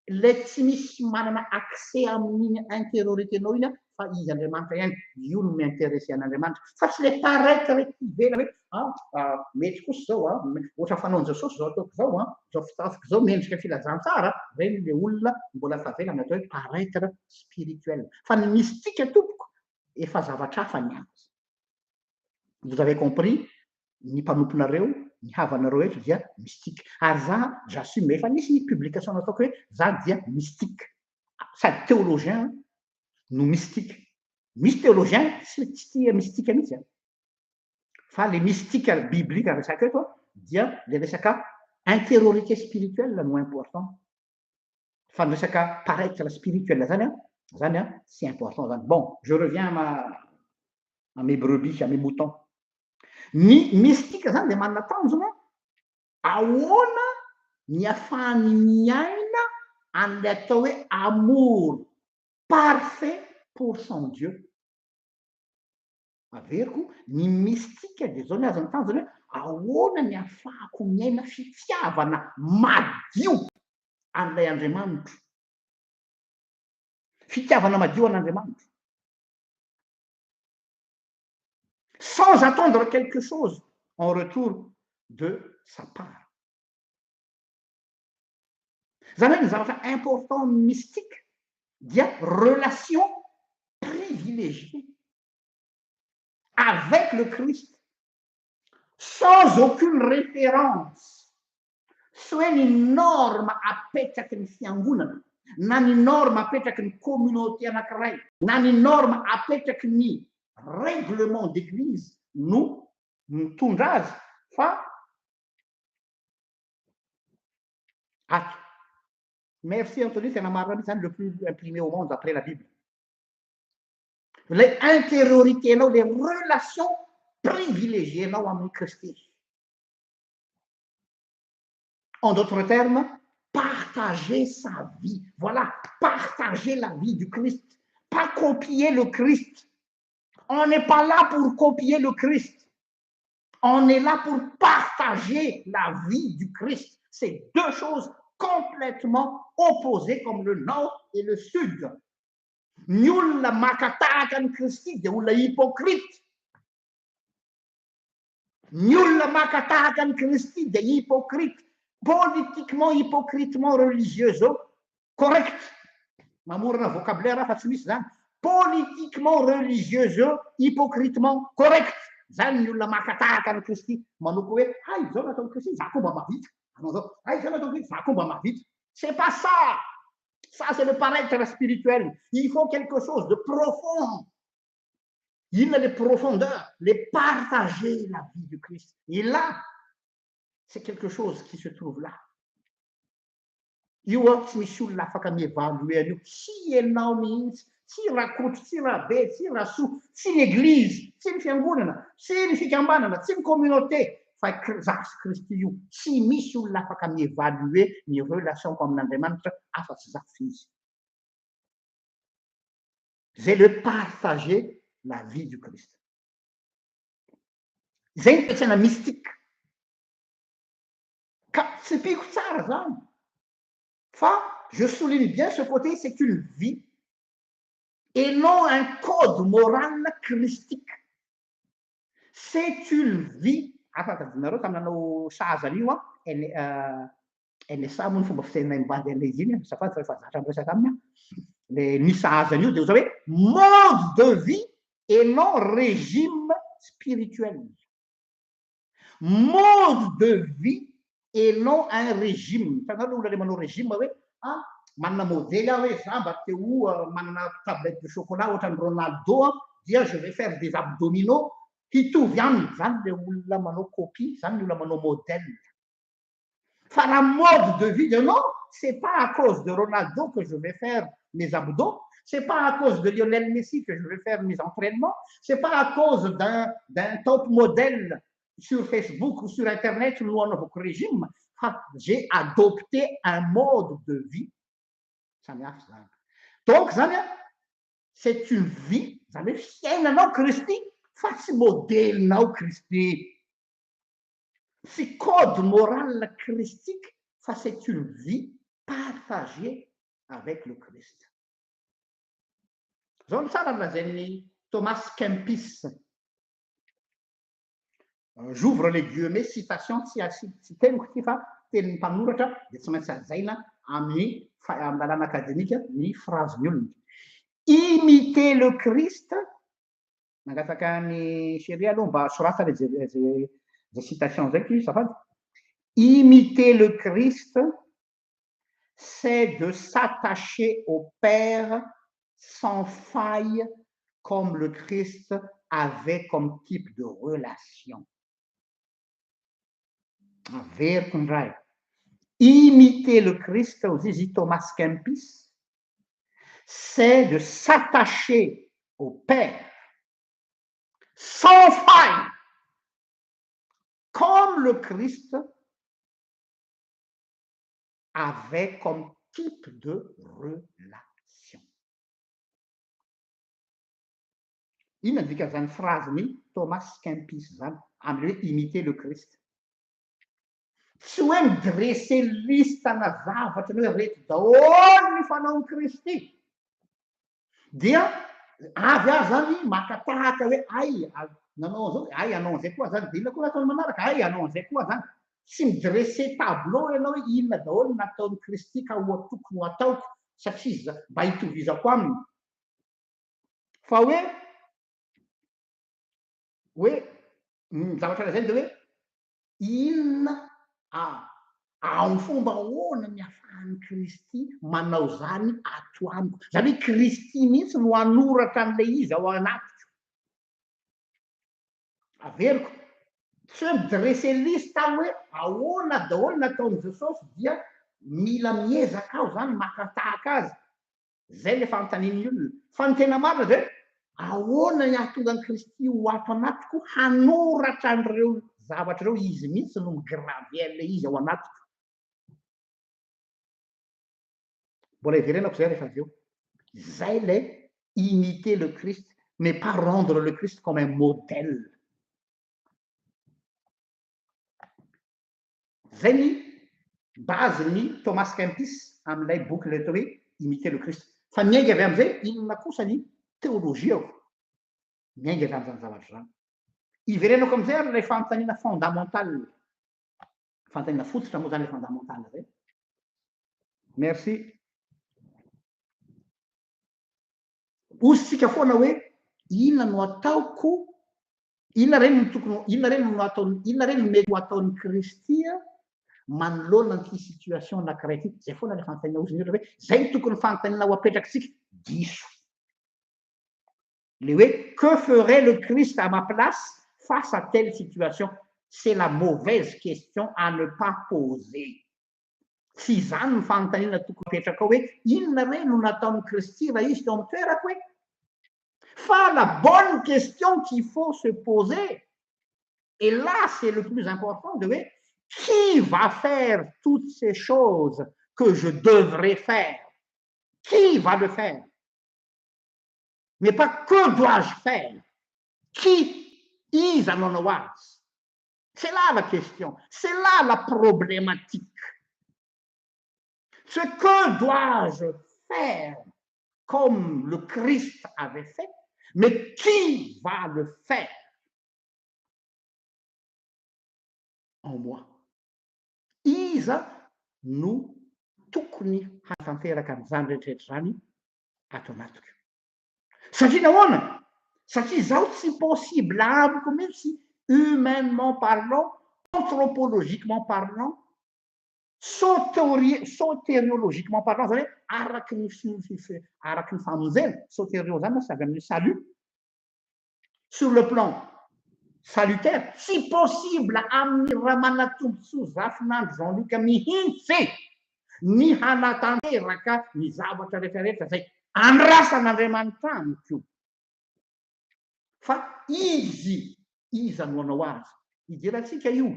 le tsy misy manana accès amin'iny intériorité nao iny a fa izy Andriamanitra ihany. Io no mi-intéressé an'Andriamanitra fa tsy le paraître ivelany hoe ah, mety kosa zao a, ohatra fanaon Jesosy zao, ataoko zao a, zao fitafiko zao mendrika filazantsara. Reny le olona mbola favelana atao hoe paraître spirituel, fa ny mystique, tompoko, efa zavatra hafa ny azy. Vous avez compris, ny mpanomponareo, ny havanareo eto dia mystique, ary za j'assume, efa nisy ny publication nataoko hoe za dia mystique, sady théologien no mystique. Misy théologien tsy tia mystique mihitsy a, fa le mystique biblique resaka eto a dia le resaka intériorité spirituelle no important, fa ny resaka paraître spirituel zany a c'est important zany. Bon, je reviens à mes brebis, à mes moutons. Ny mystique zany de manana tanjona ahoana ny afahany miaina an'le atao hoe amour parfait pour son Dieu. Averiko, ny mystique de zao ny azo ny tanjony hoe ahoana ny afahako miaina fitiavana madio an'ilay Andriamanitro, fitiavana madio an'Andriamanitra sans attendre quelque chose en retour de sa part. Zany hoe ny zavatra important mystique dia relation privilégiée avec le Christ sans aucune référence, sy hoe ny norme apetraky ny fiangonana, na ny norme apetraky ny communauté anankiray, na ny norme apetraky ny règlement d'église no mitondra azy. Fa ato, merci Antony, tena marina mihitsy zany, le plus imprimé au monde après la Bible, lay intériorité anao, le relation privilégié anao amin'ny Kristy. En d'autres termes, partager sa vie. Voilà, partager la vie du Christ, pas copier le Christ. On n'est pas là pour copier le Christ, on est là pour partager la vie du Christ. C'est deux choses complètement opposées comme le nord et le sud. Ny olona makatahaka ny Kristy de olona hypocrite. Ny olona makatahaka ny Kristy de hypocrite, politiquement, hypocritement religieux zao correct, mamorona vocabulaire fa tsy misy zany, politiquement religieux zao, hypocritement correct zany. Ny olona makatahaka ny Kristy manoko hoe hay zao nataony Kristy, za koa mba mahavita anao zao, hay zao nataony Kristy, za koa mba mahavita. C'est pas ça. Ça, c'est le paraître spirituel. Il faut quelque chose de profond. Inona le profondeur? Le partager la vie du Christ. Et là, c'est quelque chose qui se trouve là. Io a tsy misy olona afaka mi-évalue an'io, tsy ianao mihitsy, tsy Rakoto, tsy Rabe, tsy Rasoa, tsy ny eglizy, tsy ny fiangonana, tsy ny fikambanana, tsy ny communauté, fa za sy Kristy io. Tsy misy olona afaka mi-évalue ny relation-ko amin'Andriamanitra afa-tsy za sy izy. Zay le partager la vie du Christ. Zay ny toe-tsaina mystique. Ka tsy mpiko tsara zany, fa je souligne bien ce côté, c'est une vie et non un code moral christique. C'est une vie. Afaka tadidinareo tamy nanao sahaza an'io a N NSA moa ny fomba fitenenay mivady an'ilay izy iny, azafady fa efa zatra miresaka aminy aho. Le ny sahaza an'io de zao hoe mode de vie et non régime spirituel. Mode de vie et non un régime. Hitanao le olona le manao régime hoe ah, manana modely aho hoe za mba te ho manana tablette de chocolat ohatran'ny Ronaldo a, dia je vais faire des abdominaux hitovy aminy. Zany le olona manao copie, zany le olona manao modèle. Fa raha mode de vie de non, c'est pas à cause de Ronaldo que je vais faire mes abdos, c'est pas à cause de Lionel Messi que je vais faire mes entraînements, c'est pas à cause d'un top modèle sur Facebook ou sur internet no anaovako régime, fa j'ai adopté un mode de vie. Samy hafa zany. Donc zany a, c'est une vie, zany hoe fiainanao Kristy fa tsy modelinao Kristy. Tsy code moral christique, fa c'est une vie partagée avec le Christ. Zao ny tsara nolazain'ny Thomas Kempis. J'ouvre les guillemets, citation, tsy asi tsy teniko ty fa tenin'ny mpanoratra, de tsy maintsy hajaina amin'ny amy lalàna akademika ny phrase ny olona. Imiter le Christ, mangataka ny chéri aloha mba soratana zay citation zay ty, zafady. Imiter le Christ, c'est de s'attacher au Père sans faille, comme le Christ avait comme type de relation. Averiko indray. Imiter le Christ, hoy izy Thomas Kempis, c'est de s'attacher au Père sans faille, comme le Christ avait comme type de relation. Inona ny dikan'izany phrase-ny Thomas Kempis zany am'le hoe imiter le Christ? Tsy hoe mi-dresser liste-na zavatra ny hoe reto daholo ny fanaon'i Kristy. Dia avy aho zany maka tahaka hoe ay nanao an'izao, ay anao an'izay koa zany, de inona koa nataony manaraka, ay anao an'izay koa zany. Tsy mi-dresser tableau ianao hoe inona daholo nataon'i Kristy ka ho tokony ho ataoko satria mba hitovizako aminy. Fa hoe ny zavatra lazainy de hoe inona amin'ny fomba ahoana ny ahafahan'i Kristy manao zany ato amiko. Zany hoe Kristy mihitsy no hanoratra an'ilay izy ao anatiko. Averiko, tsy hoe mi-dresser liste aho hoe ahoana daholo nataon'i Jesosy dia mila miezaka aho zany maka tahaka azy. Zay le fanontanian'ny olona. Fa ny tena marina de hoe ahoana ny ahatonga an'i Kristy ho ato anatiko hanoratra an'ireo zavatra ireo, izy mihitsy no mi-graver an'ilay izy ao anatiko. Mbola hiverenako zay rehefa avy eo. Zay le imiter le Christ, mais pas rendre le Christ comme un modèle. Zay ny base ny Thomas Kempis amin'ilay boky ilay atao hoe Imiter le Christ. Fa miainga avy amin'izay, inona kosa ny théologie-ko? Miainga avy amin'izany zavatra izany. Iverenako amin'izay ary ilay fanontaniana fondamentale. Fanontaniana fototra moa zany ilay fondamentale zay. Merci. Ositsika foana hoe inona no ataoko, inona re no tokony, inona re no ataony, inona re no mety ho ataon'i Kristy manoloana an'ity situation anankiray ity. Zay foana ilay fanontaniana ozy ny olona hoe zay no tokony fanontaniana ho apetrakitsika. Diso. Le hoe que ferait le Christ à ma place face à telle situation? C'est la mauvaise question à ne pas poser. Tsy izany ny fanontaniana tokony hapetrakao hoe inona re no nataon'i Kristy raha izy teo amin'ny toerako e? Fa la bonne question qu'il faut se poser, et là c'est le plus important, de hoe qui va faire toutes ces choses que je devrais faire? Qui va le faire? Mais pas que dois-je faire? Qui? Iza no hanao azy? C'est là la question, c'est là la problématique. Ce que dois-je faire comme le Christ avait fait, mais qui va le faire en moi? Iza no tokony hanatanteraka an'izany rehetrarehetra izany ato anatiko? Satria nahoana? Satria izaho tsy possible amiko mihitsy humainement parlant, anthropologiquement parlant, Soteriologiquement parlant, zany hoe araky ny araky ny famonjena, soterio zany mantsy avy amin'ny salut, sur le plan salutaire, tsy possible amin'i Ramanatombotsoa Zafinandro Jean Luc mihitsy ny hanatanteraka ny zavatra rehetrarehetra izay andrasan'Andriamanitra amiko, fa izy, iza no hanao azy? Idirantsika io.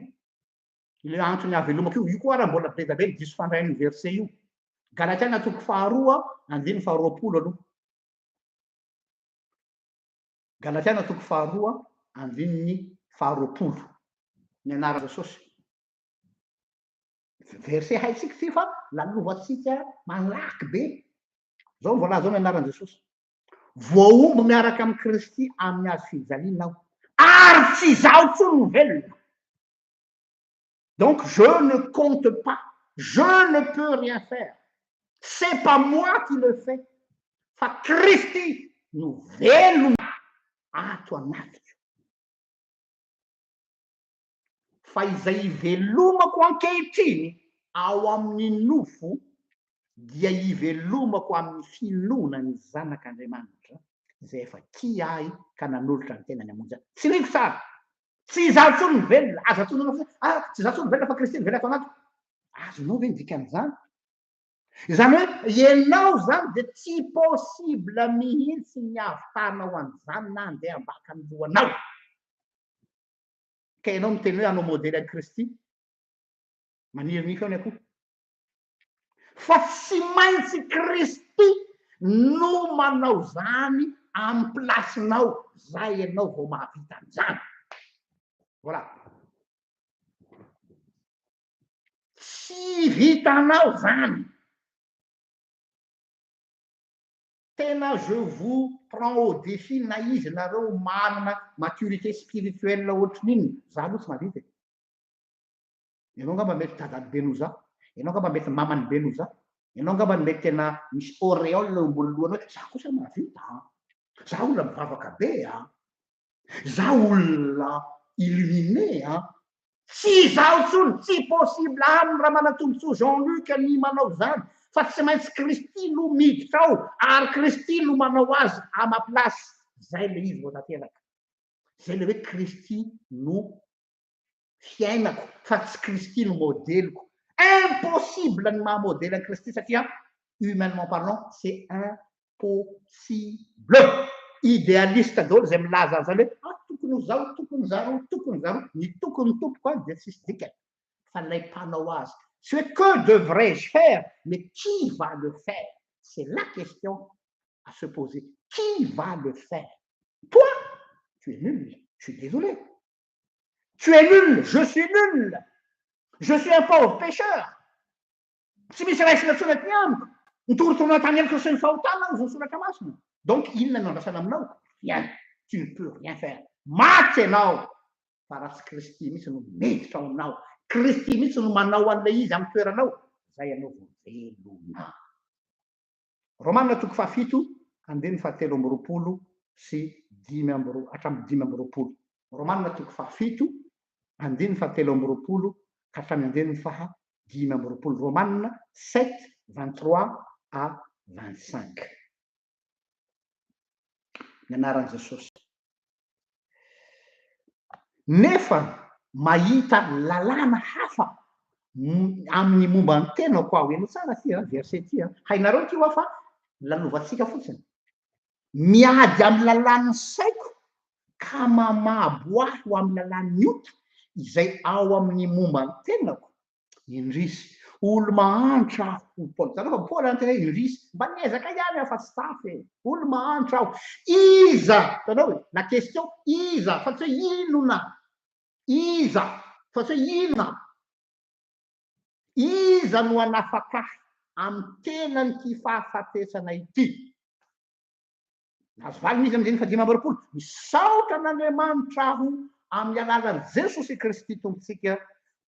Ilay antony ahavelomako io, io koa ara mbola be dia be ny diso fandray an'io verset io. Galatiana toko faharoa, andininy faharoapolo aloha. Galatiana toko faharoa, andininy faharoapolo. Ny anaran'i Jesosy. Verset haintsika ity fa lalovantsika malaky be. Zao ny voalaza ao ny anaran'i Jesosy. Voahombo miaraka amin'i Kristy amin'ny hazo fijaliana aho, ary tsy izaho intsony no velona. Donc je ne compte pas, je ne peux rien faire, c'est pas moi qui le fais fa Kristy no velona ato anatiko. Fa izay ivelomako ankehitriny ao amin'ny nofo dia ivelomako amin'ny finoana ny Zanak'Andriamanitra izay efa tia ahy ka nanolotra ny tenany hamonjy ahy. Tsiriko tsara. Tsy izaho intsony no velona, aza tononina fotsiny hoe, ah, tsy izaho intsony no velona fa Kristy no velona ato anatiko. Azonao ve ny dikan'izany? Izany hoe ianao izany dia tsy possible mihitsy ny hahavitanao an'izany na handeha ambaka ny lohanao. Ka ianao miteny hoe hanao modely an'i Kristy, maniry nify ao ny akoho. Fa tsy maintsy Kristy no manao zany amin'ny place-nao, zay ianao vao mahavita an'izany. Voilà. Tsy vitanao zany. Tena je vous prends au défi na izy nareo manana maturité spirituelle ohatrin'inona, za aloha tsy mahavita e. Ianao angamba mety dadany be noho za, ianao angamba mety mamany be noho za, ianao angamba mety tena misy auréole eo ambony lohany hoe za kosa mahavita an, za olona mivavaka be an, za olona illuminé an, tsy izaho intsony, tsy possible aminy Ramanantombontsoa Jean Luc ny manao izany fa tsy maintsy Kristy no miditra ao ary Kristy no manao azy à ma place, zay le izy vao tanteraka, zay le hoe Kristy no fiainako fa tsy Kristy no modeliko. Impossible ny maha modely an'i Kristy satria humainement parlant c'est impossible. Idealiste daholo izay milaza an'izany hoe ah tokony ho zao, tokony zaroa, tokony zaroa. Ny tokony tompoko a dia tsisy dikany fa ilay mpanao azy. Tsy hoe que devrais-je faire mais qui va le faire? C'est la question à se poser. Qui va le faire? Toi? Tu es nul, je suis désolé. Tu es nul, je suis nul, je suis un pauvre pécheur. Tsy misy raisina intsony aty amiko. Nitorotoroana tany amiko sy ny fahotana aho, izao soratra masina. Donc inona no andrasana aminao? Rien. Tu ne peux rien faire. Maty ianao. Fa raha tsy Kristy mihitsy no miditra ao aminao, Kristy mihitsy no manao an'ilay izy amin'ny toeranao, zay ianao vao velona. Romana toko fahafito andininy fahatelo amby roapolo sy dimy amby ro- hatramin'ny 25. Romana toko fahafito andininy fahatelo amby roapolo ka hatramin'ny andininy faha 25. Romana 7, 23 à 25. Ny anaran'i Jesosy. Nefa mahita lalàna hafa. Amin'ny momba ny tenako aho. Henoy tsara ty a, verset ty a. Hainareo ty hoa fa lalovantsika fotsiny. Miady amin'ny lalàn'ny saiko ka mamabo ahy ho amin'ny lalàn'ny ota izay ao amin'ny momba ny tenako. Indrisy, olo mahantra aho, hoy Paoly. Hitanao fa Paoly tena hoe indrisy, mba niezaka ihany aho fa tsy tafa e. Olo mahantra aho. Iza? Hitanao e, la question, iza, fa tsy hoe inona. Iza, fa tsy hoe inona. Iza no hanafaka ahy amin'ny tenan'ity fahafatesana ity? Nahazo valiny izy amin'ny andininy faha-25, Misaotra an'Andriamanitra aho amin'ny alalan'i Jesosy Kristy Tompontsika,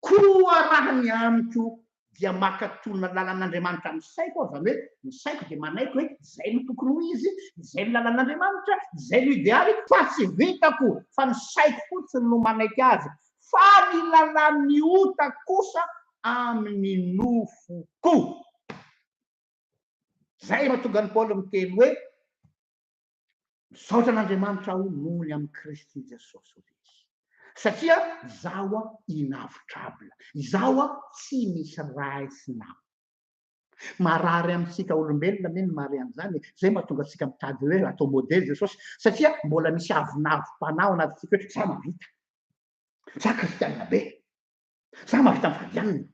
koa raha ny amiko dia mankatò ny lalan'Andriamanitra amin'ny saiko aho, izany hoe ny saiko dia manaiky hoe izay no tokony ho izy, izay no lalan'Andriamanitra, izay no idealy, fa tsy vitako fa ny saiko fotsiny no manaiky azy, fa ny lalàn'ny ota kosa amin'ny nofoko. Izay mahatonga an'i Paoly miteny hoe, Misaotra an'Andriamanitra aho noho ny amin'i Kristy Jesosy, hoy izy, satria izaho inavotrable, izaho tsy misy raisina. Marary amintsika olombelona anie ny mahare an'izany e! Izay mahatonga antsika mitady hoe atao modely Jesosy, satria mbola misy avonavom-panahy ao anatintsika hoe, za mahavita, za kristianina be, za mahavita mifady hanina,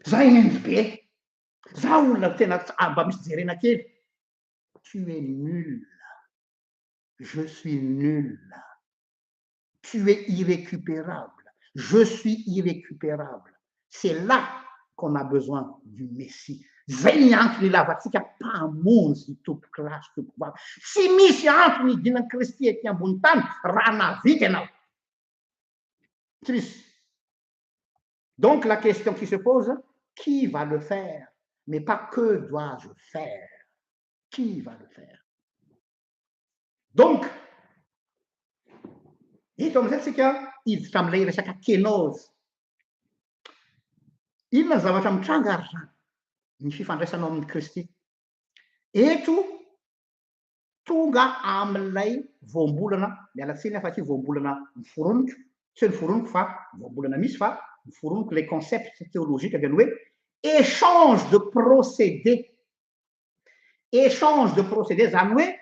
za hendry be, za olona tena mba misy jerena kely. Tu es nul, je suis nul, tu es irrécupérable, je suis irrécupérable. C'est là qu'on a besoin du Messie. Zay ny antony ilavantsika mpamonjy tompoko lahy sy tompoko vavy. Tsy misy antony hidinan'i Kristy ety ambony tany raha nahavita ianao. Tsy misy. Donc la question qui se pose, qui va le faire? Mais pas que dois-je faire? Qui va le faire? Donc, eto amin'izay tsika hiditra amin'ilay resaka kénose. Inona ny zavatra mitranga ary zany? Ny fifandraisanao amin'i Kristy. Eto tonga amin'ilay voambolana, miala tsiny aho fa ity voambolana noforoniko, tsy hoe noforoniko fa voambolana misy fa noforoniko ilay concept théologique dia ny hoe échange de procédé. Échange de procédé zany hoe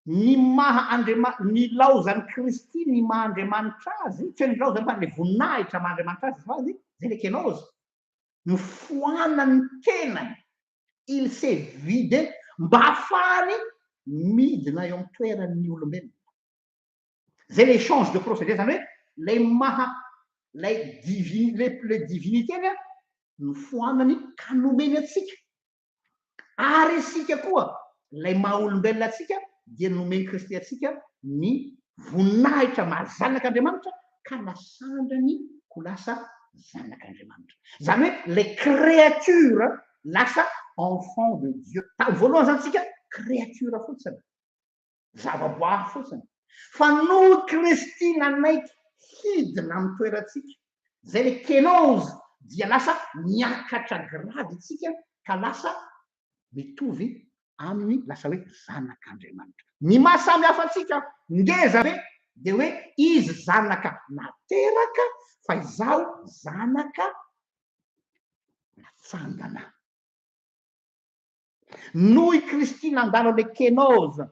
ny maha Andriama-, nilaozan'i Kristy ny maha Andriamanitra azy, tsy hoe nilaozany fa ny voninahitra maha Andriamanitra azy, azafady, zay le kénose, nofoanan'ny tenany, il s'est vidé mba hahafahany midina eo amin'ny toeran'ny olombelona. Zay le échange de procédé, zany hoe lay maha lay divi-, le divinité-ny a, nofoanany ka nomeny antsika. Ary isika koa, lay maha olombelona antsika dia nomen'i Kristy antsika ny voninahitra maha zanak'Andriamanitra ka nasandrany ho lasa zanak'Andriamanitra. Zany hoe le créature lasa enfant de Dieu. Tamin'ny voalohany zany tsika créature fotsiny, zavaboary fotsiny. Fa noho Kristy nanaiky hidina amin'ny toerantsika, zay le kénose, dia lasa miakatra grady tsika ka lasa mitovy aminy, lasa hoe zanak'Andriamanitra. Ny maha samy hafa antsika ngeza be dia hoe izy zanaka nateraka fa izaho zanaka natsangana. Noho i Kristy nandalo le kénose,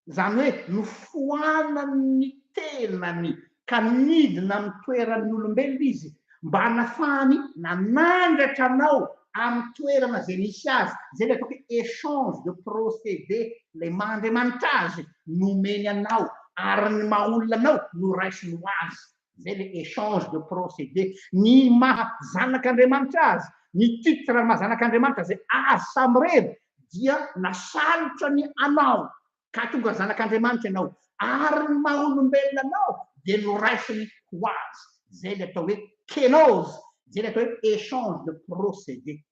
zany hoe nofoanan'ny tenany ka nidina amin'ny toeran'ny olombelona izy mba hanafahany nanandratra anao amin'ny toerana izay misy azy. Izay ilay ataoko hoe échange de procédé, ilay maha Andriamanitra azy nomeny anao ary ny maha olona anao noraisiny ho azy. Izay ilay échange de procédé. Ny maha zanak'Andriamanitra azy, ny titre maha zanak'Andriamanitra izay azy samirery dia nasalotra ny anao ka tonga zanak'Andriamanitra ianao ary ny maha olombelona anao dia noraisiny ho azy. Izay ilay atao hoe kénose, izay ilay atao hoe échange de procédé.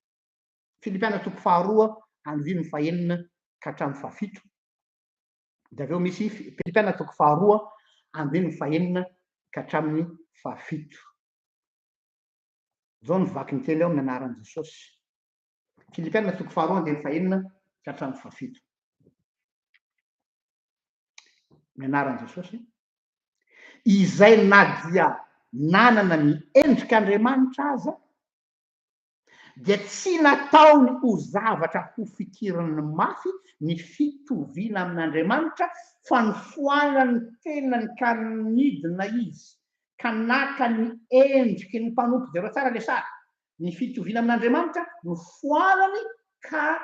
Filipiana toko faharoa andininy fahenina ka hatramin'ny fahafito. Dia avy eo misy Filipiana toko faharoa andininy fahenina ka hatramin'ny fahafito. Izao no vaky ny teny ao amin'ny anaran'i Jesosy. Filipiana toko faharoa andininy fahenina ka hatramin'ny fahafito. Ny anaran'i Jesosy. Izay na dia nanana ny endrik'Andriamanitra aza, Dia tsy nataony ho zavatra ho fikiriny mafy ny fitoviana amin'Andriamanitra, fa nofoanany ny tenany ka nidina izy, ka naka ny endriky ny mpanompo. Jereo tsara ilay sary. Ny fitoviana amin'Andriamanitra nofoanany ka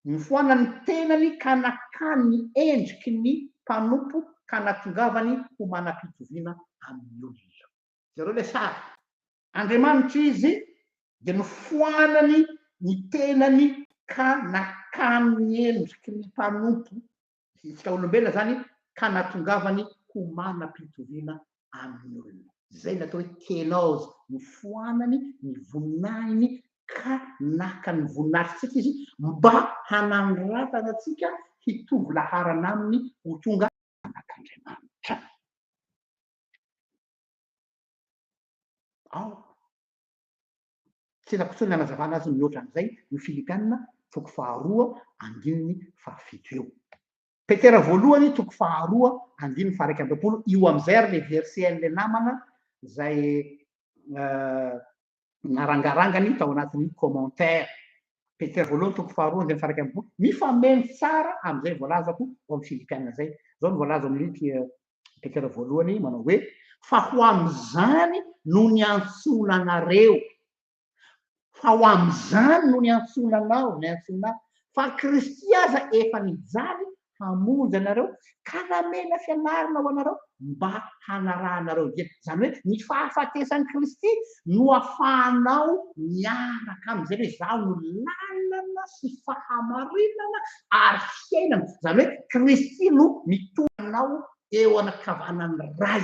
nofoanany ny tenany ka nakany ny endriky ny mpanompo ka natongavany ho manam-pitoviana amin'ny olona. Jereo ilay sary. Andriamanitra izy dia nofoanany ny tenany ka nakany ny endriky ny mpanompo, isika olombelona izany, ka natongavany ho manam-pitoviana amin'ny olona. Izay ny atao hoe kénose, nofoanany ny voninahiny ka naka ny voninahitritsika izy mba hanandratana antsika hitovy laharana aminy ho tonga zanak'Andriamanitra. Ao. Tsy hitako intsony ny hanazavana azy mihoatra an'izay io Filipiana toko faharoa andininy fahafito io. Petera voalohany toko faharoa andininy faha-21, io amin'izay ary ilay verset an'ilay namana izay narangarangany tao anatin'ny commentaire. Petera voalohany toko faharoa andininy faha-21, mifameno tsara amin'izay voalazako ao amin'ny Filipiana izay. Izao no voalaza ao amin'ny Petera voalohany manao hoe, Fa ho amin'izany no niantsoana anareo, fa ho amin'izany no niantsoana anao, niantsoana ahy, fa Kristy aza efa nijaly hamonjy anareo ka namela fianarana ho anareo mba hanarahanareo dieny. Izany hoe ny fahafatesan'i Kristy no afahanao miaraka aminy. Izay hoe izaho no lalana sy fahamarinana ary fiainana. Izany hoe Kristy no mitondra anao eo ankavanan'ny Ray.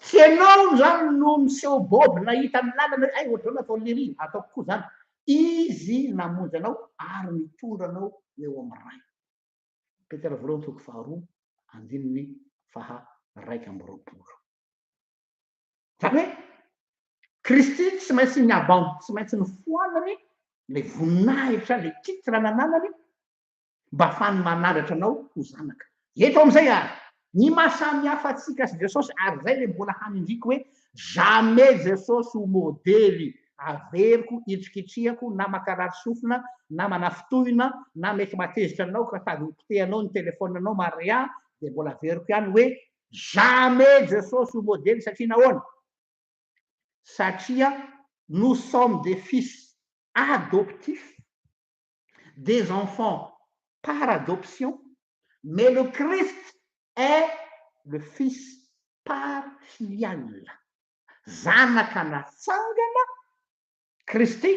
Tsy ianao izany no miseho bob nahita ny lalana hoe hay ohatr'izao no ataon'i Lery, ataoko koa izany. Izy namonjy anao ary mitondra anao ho eo amin'ny Ray. Petera voalohany toko faharoa andininy faha 21. Izany hoe Kristy tsy maintsy niaban, tsy maintsy nifoanany ilay voninahitra, ilay titre nananany mba afahany manandratra anao ho zanaka. Eto amin'izay ary, ny maha samy hafa antsika sy Jesosy, ary izay ilay mbola hanindriako hoe jamais Jesosy ho modely averiko hitrikitrihako na mankarary sofina na manafintohina na mety mahatezitra anao ka tady ho potehanao ny telephone-nao Maria dia mbola averiko ihany hoe jamais Jesosy ho modely satria nahoana? Satria nous sommes des fils adoptifs des enfants par adoption, mais le Christ est le fils par filial. Zanaka natsangana Kristy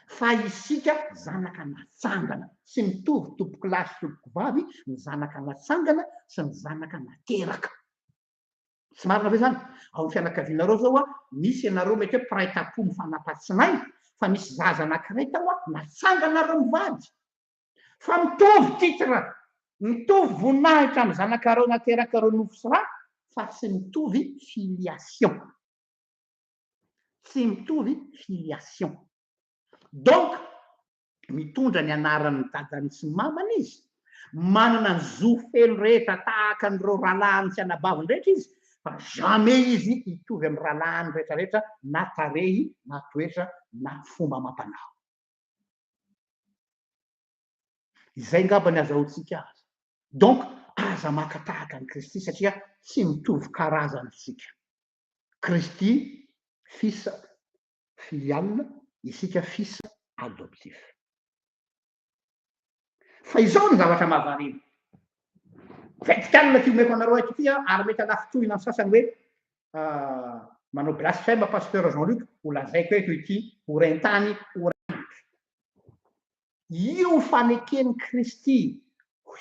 fa isika zanaka natsangana. Tsy mitovy tompokolahy sy tompokovavy ny zanaka natsangana sy ny zanaka nateraka. Tsy marina ve zany? Ao amin'ny fianakavianareo zao a, misy ianareo mety hoe mpiray tampo mifanapa-tsinay, fa misy zaza anankiray tao a, natsanganareo mivady. Fa mitovy titre, mitovy voninahitra amin'ny zanakareo naterakareo nofo sy ra, fa tsy mitovy filiation. Tsy mitovy filiation. Donc, mitondra ny anaran'ny dadany sy ny mamany izy, manana ny zo feno rehetra tahaka an'ireo rahalahiny sy anabaviny rehetra izy, fa jamais izy hitovy amin'ny rahalahiny rehetra rehetra na tarehy na toetra na fomba amam-panao. Izay ngamba ny azahoantsika azy. Donc aza maka tahaka an'i Kristy satria tsy mitovy karazana isika. Kristy fils filial, isika fils adoptif. Fa izao ny zavatra mahavariana. Vetikalina ity omeko anareo eto ity ary mety hanafintohina ny sasany hoe manao blasphème pasteur Jean Luc, ho lazaiko eto ity, ho rentany, ho Io faneken'i Kristy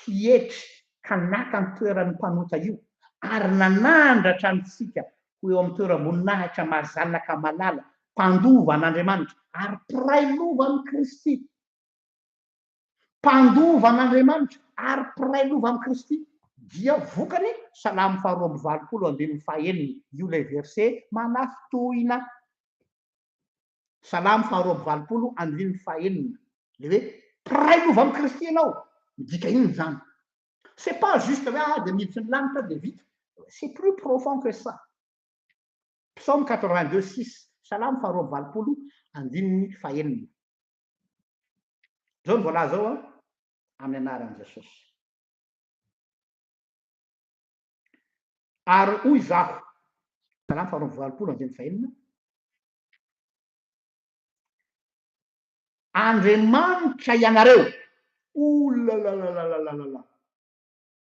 hietry ka naka ny toeran'ny mpanota io, ary nanandratra antsika ho eo amin'ny toeram-boninahitra maha zanaka malala, mpandova an'Andriamanitra, ary mpiray lova amin'i Kristy. Mpandova an'Andriamanitra ary mpiray lova amin'i Kristy. Dia vokany, Salamo faharoa amby valopolo andininy fahenina, io ilay verset manafintohina. Salamo faharoa amby valopolo andininy fahenina. Le hoe mpiray lova amin'i Kristy ianao, midika inona izany? C'est pas juste hoe ah dia miditry ny lanitra dia vita. C'est plus profond que ça. Psaume 82 6. Salamo faharoa amby valopolo andininy fahenina. Izao no voalaza ao amin'ny anaran'i Jesosy. Ary hoy izaho, Salamo faharoa amby valopolo andininy fahenina, Andriamanitra ianareo. Oulalalalala.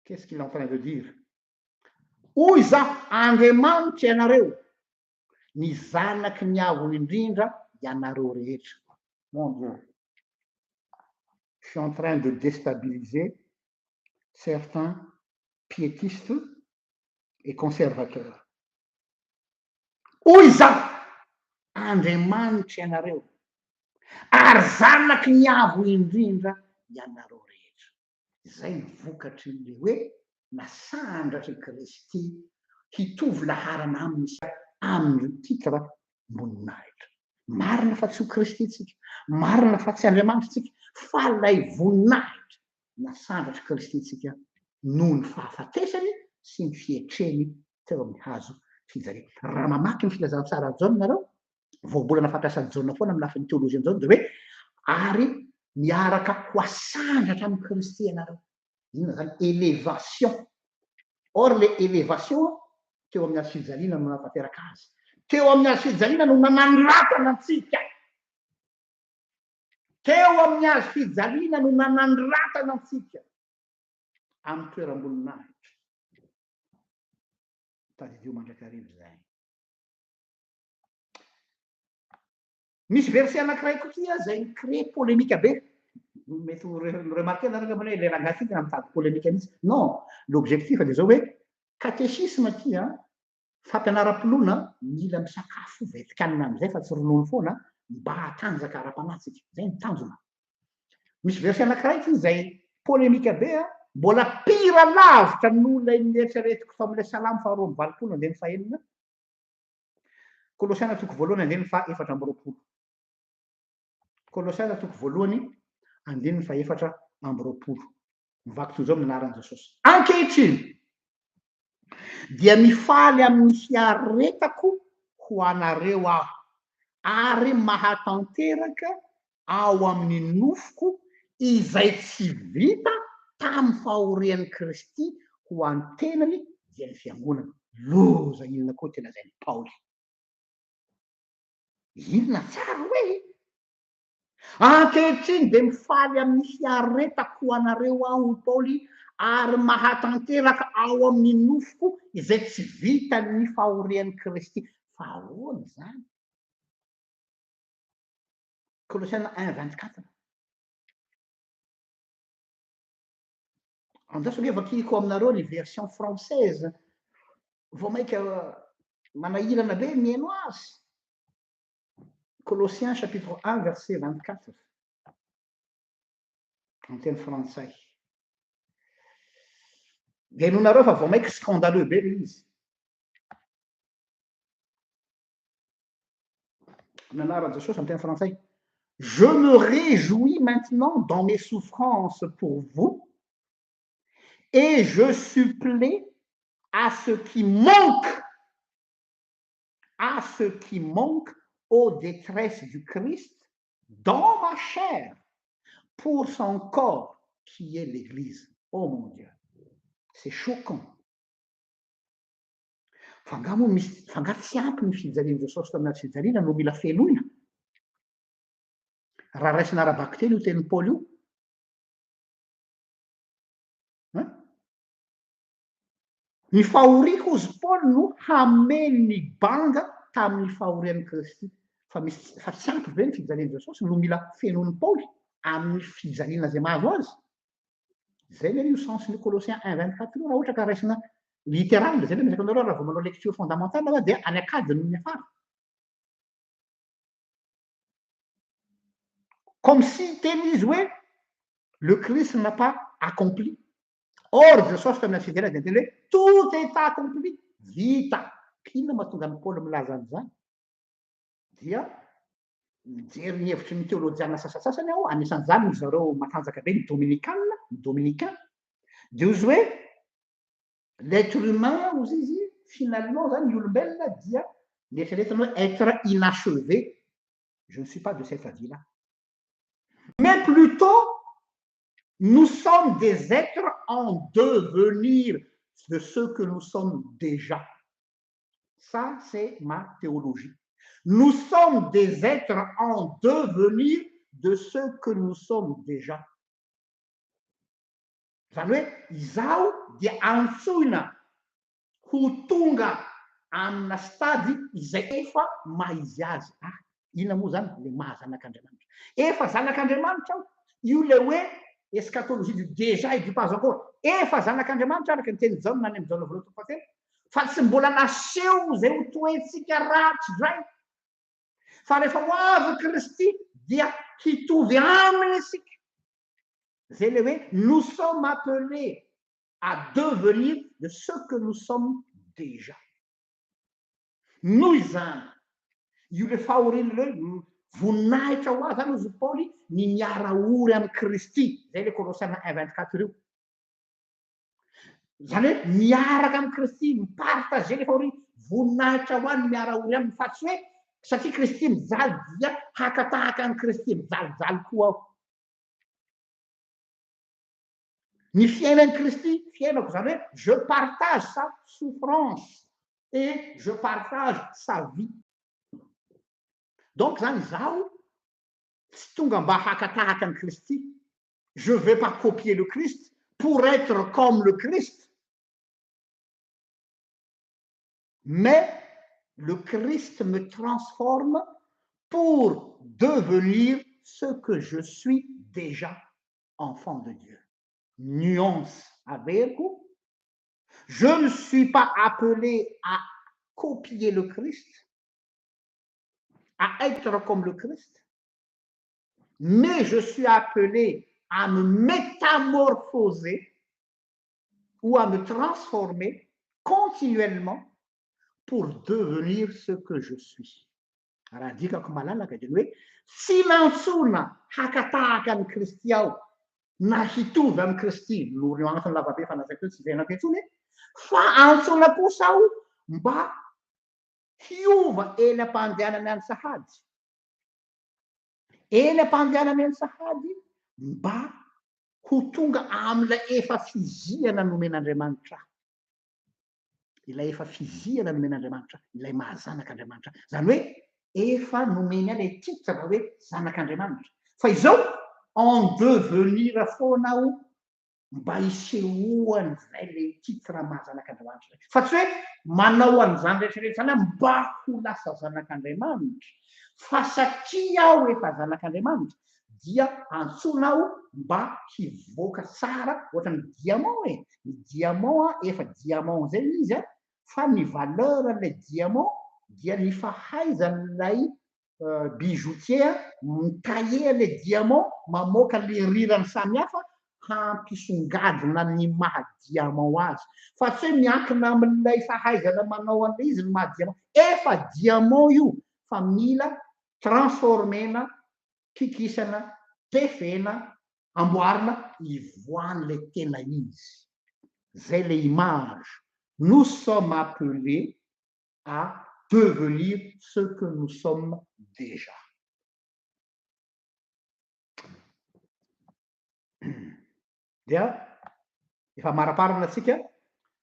Qu'est-ce qu'il est en train de dire? Hoy izaho, Andriamanitra ianareo, ny zanaky ny Avo Indrindra ianareo rehetra. Mon Dieu, je suis en train de déstabiliser certains piétistes et conservateurs. Hoy izaho, Andriamanitra ianareo, ary zanaky ny Avo Indrindra ianareo rehetra. Izay no vokatry ny hoe nasandratr'i Kristy hitovy laharana aminy isika amin'ireo titre boninahitra. Marina fa tsy ho Kristy isika, marina fa tsy Andriamanitra isika, fa ilay voninahitra nasandratr'i Kristy antsika noho ny fahafatesany sy ny fietreny teo amin'ny hazo fijaliana. Raha mamaky ny filazantsaran'i Jaona nareo, voambolana fampiasan'i Jaona foana amin'ny lafiny teolojian'i Jaona dia hoe ary miaraka ho asandratra amin'i Kristy ianareo. Inona izany? Élévation. Or le élévation teo amin'ny hazo fijaliana no nahatanteraka azy. Teo amin'ny hazo fijaliana no nanandratana antsika. Teo amin'ny hazo fijaliana no nanandratana antsika amin'ny toeram-boninahitra. Tadidio mandrakariva izay. Misy verset anankiray koa ity izay mi-créer polémique be. Mety ho remarquer nareo angamba hoe ilay rangahy ity tena mitady polémique mihitsy. Non, l'objectif dia izao hoe catéchisme ity an, fampianaram-pinoana mila misakafo vetikanina amin'izay fa tsy ronono foana mba hatanjaka ara-panahy tsika. Izay ny tanjona. Misy verset anankiray ity izay polémique be an, mbola pire lavitra noho ilay nieritreretiko tamin'ilay salamo faharoa amby valopolo andininy fahenina. Kolosiana toko voalohany andininy faha 24. Kolosiana toko voalohany andininy faha 24. Mivaky toy izao amin'ny anaran'i Jesosy. Ankehitriny dia mifaly amin'ny fiaretako ho anareo aho ary mahatanteraka ao amin'ny nofoko izay tsy vita tamin'ny fahorian'i Kristy ho an'ny tenany dia ny fiangonana. Loza inona koa ity lazain'i Paoly? Inona tsara hoe? Ankehitriny dia mifaly amin'ny fiaretako ho anareo aho, hoy Paoly, ary mahatanteraka ao amin'ny nofoko izay tsy vitan'ny fahorian'i Kristy. Fa ahoana izany? Kolosiana 1 24. Andraso ange vakiko aminareo ny version française. Vao mainka manahirana be ny mihaino azy. Colossiens chapitre 1 verset 24. En teny frantsay. Dia henoinareo fa vao mainka scandaleux be ilay izy. Amin'ny anaran'i Jesosy amin'ny teny frantsay. Je me réjouis maintenant dans mes souffrances pour vous et je supplée à ce qui manque à ce qui manque aux détresses du Christ dans ma chair pour son corps qui est l'Église. Oh mon Dieu, c'est choquant. Fa angaha moa misy, fa angaha tsy ampy ny fijalian'i Jesosy tamin'ny hazo fijaliana no mila fenoina? Raha raisina ara-bakiteny io tenin'i Paoly io, hein? Ny fahoriako hozy Paoly no hameno ny banga tamin'ny fahorian'i Kristy. Fa misy, fa tsy ampy ve ny fijalian'i Jesosy no mila fenoin'i Paoly amin'ny fijaliana izay mahazo azy? Zay anie io sens ny Colossiens 1 24 io raha ohatra ka raisina littéral, zay le lazaiko anareo raha vao manao lecture fondamentale aho dia any akady no miafara. Comme si teny izy hoe le Christ n'a pas accompli. Or Jesosy tamin'ny hazo fijaliana dia niteny hoe tout est accompli, vita. Inona mahatonga an'i Paoly milaza an'izany? Dia Mijery ny hevitry ny teolojiana sasantsasany aho, anisan'izany ry zareo matanjaka be, ny Dominikana, ny Dominicains, dia hozy hoe l'être humain hozy izy, finalement zany ny olombelona dia Ny eritreretina hoe être inachevé, je ne suis pas de cet avis là. Mais plutôt nous sommes des êtres en devenir de ce que nous sommes déjà. Ça c'est ma théologie. Nous sommes des êtres en devenir de ce que nous sommes déjà. Izany hoe izaho dia antsoina ho tonga amina stade izay efa maha izy azy ahy. Inona moa izany le maha zanak'Andriamanitra? Efa zanak'Andriamanitra aho. Io le hoe eschatologie du déjà et du pas encore. Efa zanak'Andriamanitra araka ny tenin'i Jaona any amin'ny Jaona voalohany toko fahatelo, fa tsy mbola naseho izay ho toetsika rahatrizay. Fa rehefa ho avy Kristy dia hitovy aminy isika. Zay le hoe nous sommes appelés à devenir de ce que nous sommes déjà. Noho izany, io le fahoriana le hoe voninahitra ho ahy zany hozy Paoly ny miara-ory amin'i Kristy, zay le Kolosiana un 24 io. Zany hoe miaraka amin'i Kristy, mi-partager le fahoriana, voninahitra ho ahy ny miara-ory aminy fa tsy hoe satria Kristy mijaly dia haka tahaka an'i Kristy mijalijaly koa aho. Ny fiainan'i Kristy fiainako, izany hoe je partage sa souffrance et je partage sa vie. Donc izany izaho tsy tonga mba haka tahaka an'i Kristy, je vais pas copier le Christ pour être comme le Christ, mais le Christ me transforme pour devenir ce que je suis déjà enfant de Dieu. Nuance averiko, je ne suis pas appelé à copier le Christ, à être comme le Christ, mais je suis appelé à me métamorphoser ou à me transformer continuellement pour devenir ce que je suis. Raha adikako malalaka dia ny hoe tsy nantsoina haka tahaka an'i Kristy aho na hitovy amin'i Kristy, noho ireo antony lavabe efa lazaiko teo tsy hiverenako intsony, fa antsoina kosa aho mba hiova eny am-pandehanana any sahady, eny am-pandehanana eny sahady mba ho tonga amin'ilay efa fizihana nomen'Andriamanitra ahy. Ilay efa fizihana nomen'Andriamanitra ahy, ilay maha zanak'Andriamanitra ahy. Izany hoe efa nomeny ahy ilay titre hoe zanak'Andriamanitra. Fa izao en devenir foana aho mba hisehoan'izay ilay titre maha zanak'Andriamanitra izay. Fa tsy hoe manao an'izany rehetra rehetra izany aho mba ho lasa zanak'Andriamanitra, fa satria aho efa zanak'Andriamanitra dia antsoina aho mba hivoaka tsara ohatran'ny diamant e, ny diamant efa diamant zay izy a, fa ny valeur an'ilay diamant dia ny fahaizan'ilay bijoutier mi-tailler an'ilay diamant mamoaka le rirany samihafa hampisongadina ny maha diamant azy, fa tsy hoe miankina amin'ilay fahaizana manao an'ilay izy ny maha diamant, efa diamant io fa mila transformer-na kikisana, tefena, amboarina ivoahan'ilay tena izy. Zay le image. Nous sommes appelés à devenir ce que nous sommes déjà. Dia efa amaraparana tsika,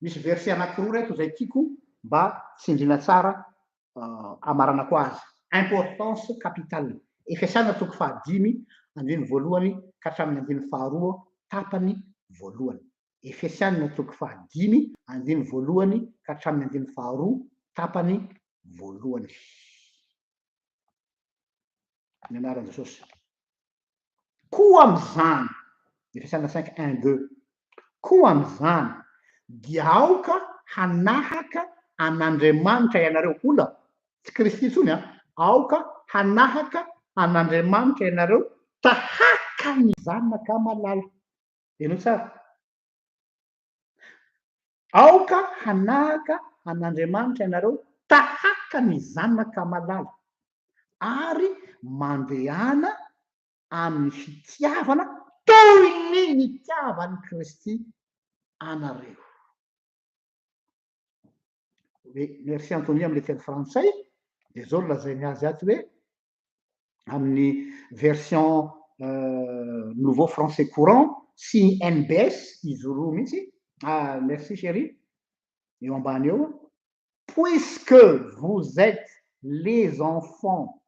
misy verset anankiroa reto izay tiako mba tsindrina tsara amaranako azy. Importance capitale. Efesana toko fahadimy andininy voalohany ka hatramin'ny andininy faharoa tapany voalohany. Efesiana toko fahadimy andininy voalohany ka hatramin'ny andininy faharoa tapany voalohany. Ny anaran'i Jesosy. Koa amin'izany, Efesiana cinq un deux, koa amin'izany dia aoka hanahaka an'Andriamanitra ianareo, ola, tsy Kristy intsony an, aoka hanahaka an'Andriamanitra ianareo tahaka ny zanaka malala. Henoy tsara. Aoka hanahaka an'Andriamanitra ianareo tahaka ny zanaka malala, ary mandehana amin'ny fitiavana toy ny nitiavan'i Kristy anareo. Oui, merci Anthony amin'ilay teny frantsay. Dia izao no lazainy azy ato hoe amin'ny version nouveau français courant sy ny NBS izy roa mihitsy. Ah, merci chérie. Eo ambany eo. Puisque vous êtes les enfants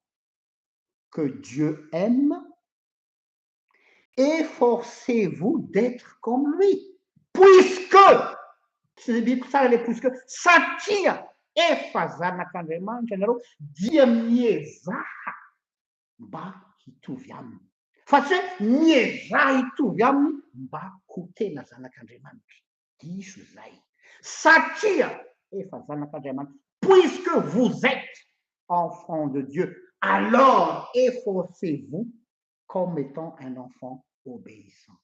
que Dieu aime, efforcez-vous d'être comme lui. Puisque, tsy biko tsara le puisque, satria efa zanak'Andriamanitra ianareo dia miezaha mba hitovy aminy. Fa tsy hoe miezaha hitovy aminy mba ho tena zanak'Andriamanitra. Diso izay. Satria efa zanak'Andriamanitra. Puisque vous êtes enfant de Dieu, alors efforcez-vous comme étant un enfant obéissant.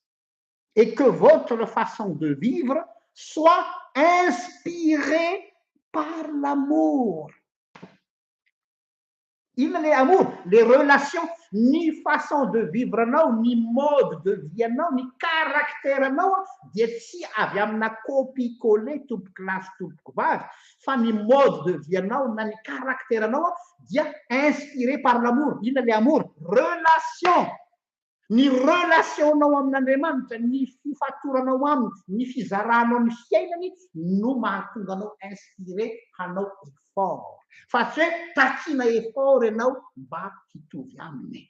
Et que votre façon de vivre soit inspirée par l'amour. Inona le amour? Le relation, ny façon de vivre anao, ny mode de vie anao, ny caractère anao dia tsy avy amina copie coller tompoko lahy sy tompoko vavy, fa ny mode de vie anao na ny caractère anao dia inspiré par l'amour. Inona le amour? Relation. Ny relation-nao amin'Andriamanitra, ny fifatoranao aminy, ny fizaranao ny fiainany no mahatonga anao inspiré hanao effort. Fa tsy hoe takiana effort ianao mba hitovy aminy.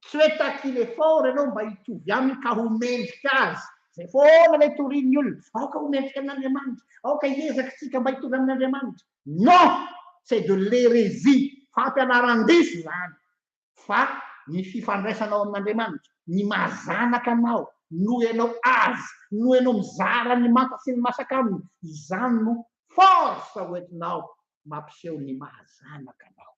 Tsy hoe takiana effort ianao mba hitovy aminy ka ho mendrika azy. Zay foana ilay torian'ny olona. Aoka ho mendrika an'Andriamanitra. Aoka hiezaka isika mba hitovy amin'Andriamanitra. Non! C'est de l'hérésie. Fampianaran-diso izany. Fa ny fifandraisanao amin'Andriamanitra, ny maha zanaka anao, noho ianao Azy, noho ianao mizara ny manta sy ny masaka Aminy, izany no force hoentinao mampiseho ny maha zanaka anao.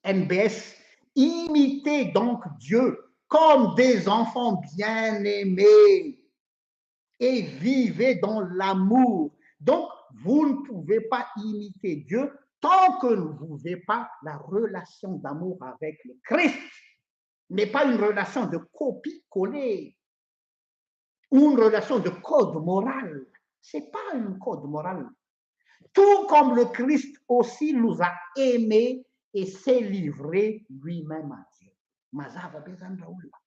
NBS, Imitez donc Dieu comme des enfants bien-aimés et vivez dans l'amour. Donc, vous ne pouvez pas imiter Dieu tant que vous ne vivez pas la relation d'amour avec le Christ, mais pas une relation de copie-coller ou une relation de code moral. C'est pas une code moral. Tout comme le Christ aussi nous a aimés et s'est livré lui-même à Dieu. Mazava be zany raha olona.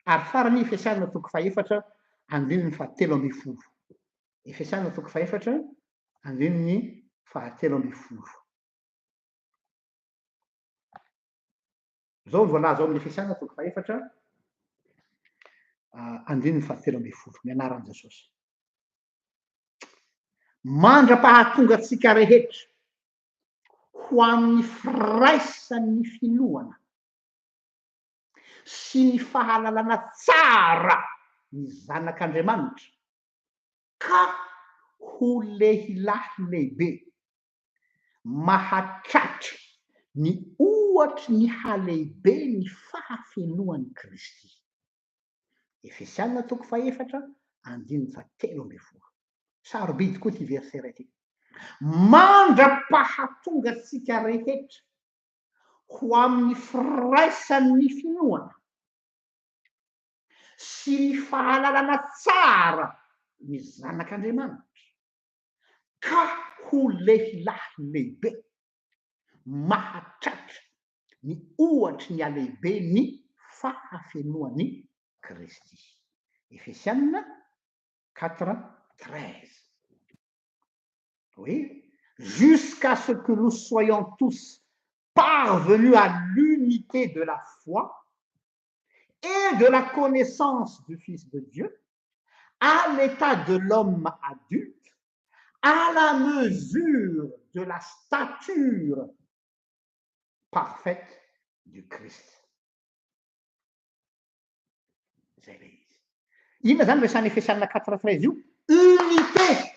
Ary farany Efesiana toko fahefatra andininy fahatelo ambin'ny folo. Efesiana toko fahefatra andininy fahatelo ambin'ny folo. Zao ny voalaza ao amin'ny Efesiana toko fahefatra andininy fahatelo ambin'ny folo, ny anaran'i Jesosy. Mandra-pahatonga antsika rehetra ho amin'ny firaisan'ny finoana sy ny fahalalana tsara ny Zanak'Andriamanitra, ka ho lehilahy lehibe, mahatratra ny ohatry ny halehiben'ny fahafenoan'i Kristy. Efesiana toko fahefatra andininy fahatelo ambin'ny folo. Sarobidy koa ity verset iray ity. Mandra-pahatonga antsika rehetra ho amin'ny firaisan'ny finoana sy ny fahalalana tsara ny Zanak'Andriamanitra, ka ho lehilahy lehibe, mahatratra ny ohatry ny halehiben'ny fahafenoan'i Kristy. Efesiana 4:13. Oui, jusqu'à ce que nous soyons tous parvenus à l'unité de la foi et de la connaissance du Fils de Dieu, à l'état de l'homme adulte, à la mesure de la stature parfaite du Christ. Zay le izy. Inona zany resany Efesiana 4:13 io? Unité.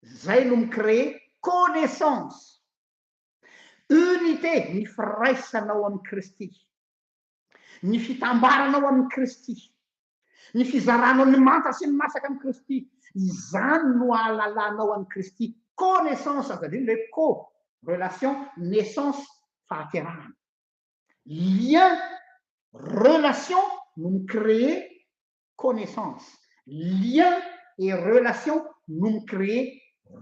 Zay no mi-créer connaissance. Unité, ny firaisanao amin'i Kristy. Ny fitambaranao amin'i Kristy. Ny fizaranao ny manta sy ny masaka amin'i Kristy. Izany no ahalalanao an'i Kristy. Connaissance, aza adino le co, relation, naissance, fahaterahana. Lien, relation no mi-créer connaissance. Lien et relation no mi-créer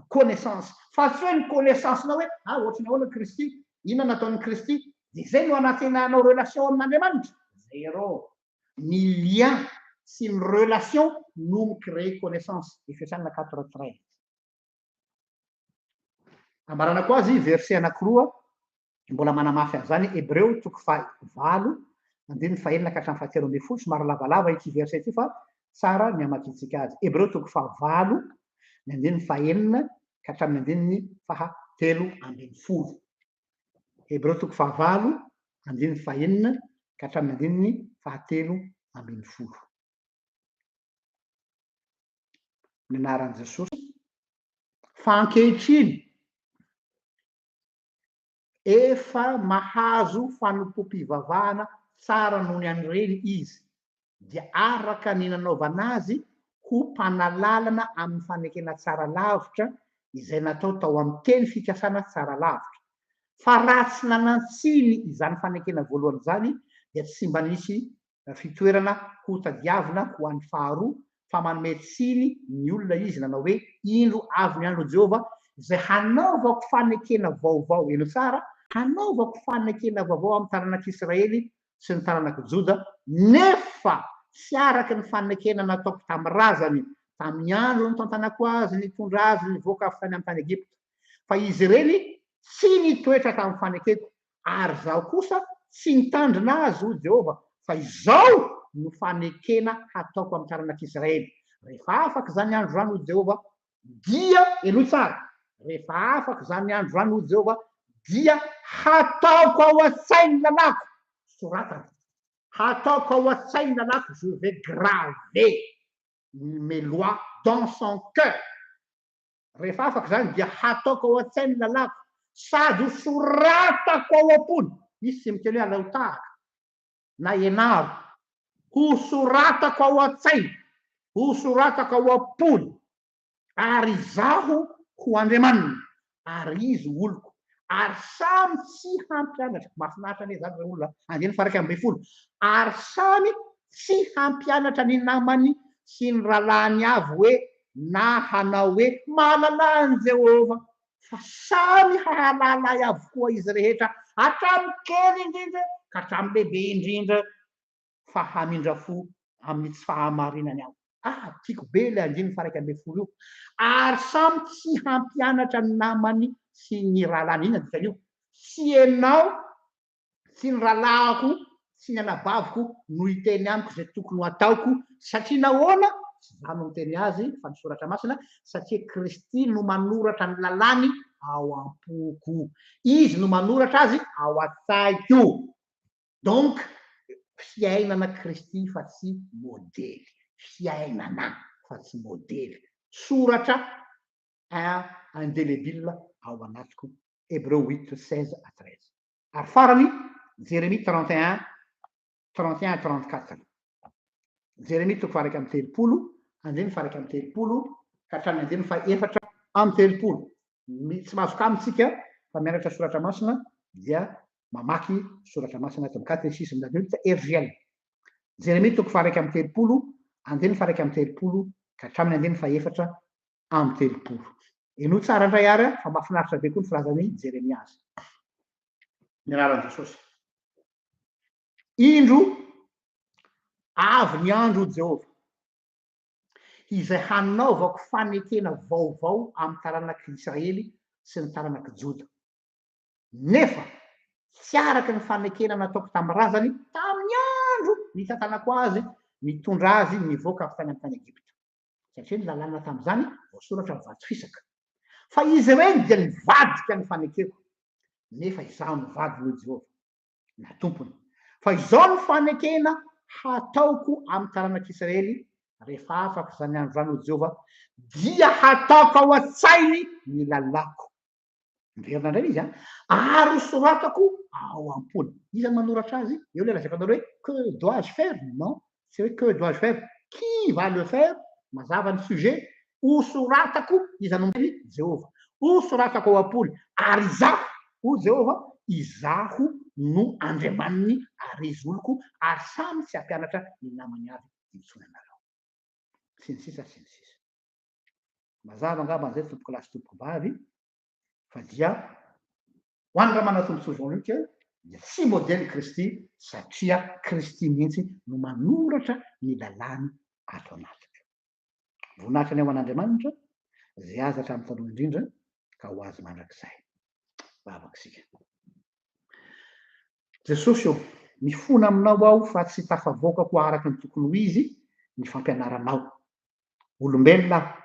connaissance, fa tsy hoe ny connaissance-nao hoe ah, ohatry ny ahoana Kristy, inona nataon'ny Kristy, de zay no anantenanao relation amin'Andriamanitra. Zéro. Ny lien sy ny relation no mi-créer connaissance. Efesianina 4:13. Ambaranako azy verset anankiroa mbola manamafy an'izany: Hebreo toko faha-8, andininy faha-6 ka hatramin'ny faha-13. Somary lavalava ity verset ity, fa tsara ny amakitsika azy. Hebreo toko faha-8, ny andininy faha-6 ka hatramin'ny andininy faha-13. Hebreo toko faha-8, andininy faha-6 ka hatramin'ny andininy faha-13. Ny anaran'i Jesosy. Fa ankehitriny efa mahazo fanompoam-pivavahana tsara noho ny an'ireny izy, dia araka ny nanaovana azy ho mpanalalana amin'ny fanekena tsara lavitra izay natao tao amin'ny teny fikasana tsara lavitra. Fa raha tsy nanan-tsiny izany fanekena voalohany izany, dia tsy mba nisy fitoerana hotadiavina ho an'ny faharoa, fa manome tsiny ny olona izy nanao hoe: Indro avy ny andron'i Jehovah, izay hanaovako fanekena vaovao, henoy tsara, hanaovako fanekena vaovao amin'ny taranak'Israely sy ny taranak'i Joda, nefa tsy araka ny fanekena nataoko tamin'ny razany, tamin'ny andro nitantanako azy nitondra azy nivoaka avy tany amin'ny tany Egypta. Fa izy ireny tsy nitoetra tamin'ny fanekeko, ary izaho kosa tsy nitandrina azy, hoy Jehovah, fa izao no fanekena hataoko amin'ny taranak'Israely, rehefa afaka izany andro izany, hoy Jehovah, dia, henoy tsara, rehefa afaka izany andro izany, hoy Jehovah, dia hataoko ao an-tsainy ny lalàko, soratana, hataoko ao an-tsainy ny lalàko, je vais graver mes lois dans son cœur. Rehefa afaka izany dia hataoko ao an-tsainy ny lalàko, sady ho soratako ao am-pony. Misy tsy miteny hoe alao tahaka na ianaro. Ho soratako ao an-tsainy, ho soratako ao am-pony, ary Izaho ho Andriamaniny, ary izy ho oloko. Ary samy tsy hampianatra, mahafinaritra anie izany ry olona, andininy faha-11, ary samy tsy hampianatra ny namany sy ny rahalahiny avy hoe, na hanao hoe, Mahalala an'i Jehovah, fa samy hahalala ahy avokoa izy rehetra, hatramin'ny kely indrindra ka hatramin'ny lehibe indrindra, fa hamindra fo amin'ny tsy fahamarinany aho. Ah, tiako be ilay andininy faha-11 io. Ary samy tsy hampianatra ny namany sy ny rahalahiny. Inona dikan'io? Tsy ianao, tsy ny rahalahiko, tsy ny anabaviko no hiteny amiko izay tokony ho ataoko, satria nahoana? Tsy izaho no miteny azy, fa ny Soratra Masina, satria Kristy no manoratra ny lalàny ao am-poko. Izy no manoratra azy ao an-tsaiko. Donc, fiainana Kristy fa tsy modely. Fiainana fa tsy modely. Soratra indelébile ao anatiko. Hébreu 8, 16 à 13. Ary farany, Jérémie 31, 31 à 34. Jérémie toko faha-31, andininy faha-31 ka hatramin'ny andininy faha-34. Tsy mahazo kamo tsika fa mianatra soratra masina dia mamaky soratra masina ato amin'ny Catéchisme d'adulte RGL. Jérémie toko faha-31, andininy faha-31 ka hatramin'ny andininy faha-34. Henoy tsara indray ary fa mahafinaritra be koa ny filazan'i Jeremia azy. Ny anaran'i Jesosy. Indro avy ny andro Jehovah, izay hanaovako fanekena vaovao amin'ny taranak'i Israely sy ny taranak'i Joda. Nefa tsy araka ny fanekena nataoko tamin'ny razany tamin'ny andro nitantanako azy nitondra azy nivoaka avy tany amin'ny tany Egypta. Satria ny lalàna tamin'izany voasoratra amin'ny vato fisaka. Fa izy ireny dia nivadika ny fanekeko, nefa izaho nivady, hoy Jehovah, na tompony. Fa izao ny fanekena hataoko amin'ny taranak'Israely rehefa afaka izany andro izany, hoy Jehovah, dia hataoko ao an-tsainy ny lalàko. Miverina indray izy an, ary hosoratako ao am-pony. Iza no manoratra azy? Eo ilay lazaiko anareo hoe que dois-je faire? Non, tsy hoe que dois-je faire, qui va le faire? Mazava ny sujet. Hosoratako, iza no miteny? Jehovah. Hosoratako ao am-pony, ary izaho, hoy Jehovah, izaho no Andriamaniny ary izy oloko, ary samy tsy hampianatra ny namany avy intsony ianareo. Sy ny sisa sy ny sisa. Mazava angamba an'izay tompoko lahy sy tompoko vavy fa dia ho an'i Ramanantombontsoa Jean Luc dia tsy modely Kristy satria Kristy mihitsy no manoratra ny lalàny ato anatiko. Voninahitra ny ao an'Andriamanitra izay azy hatramin'ny taloha indrindra ka ho azy mandrakizay. Vavaka isika. Jesosy ô, mifona aminao aho fa tsy tafavoakako araka ny tokony ho izy ny fampianaranao. Olombelona aho,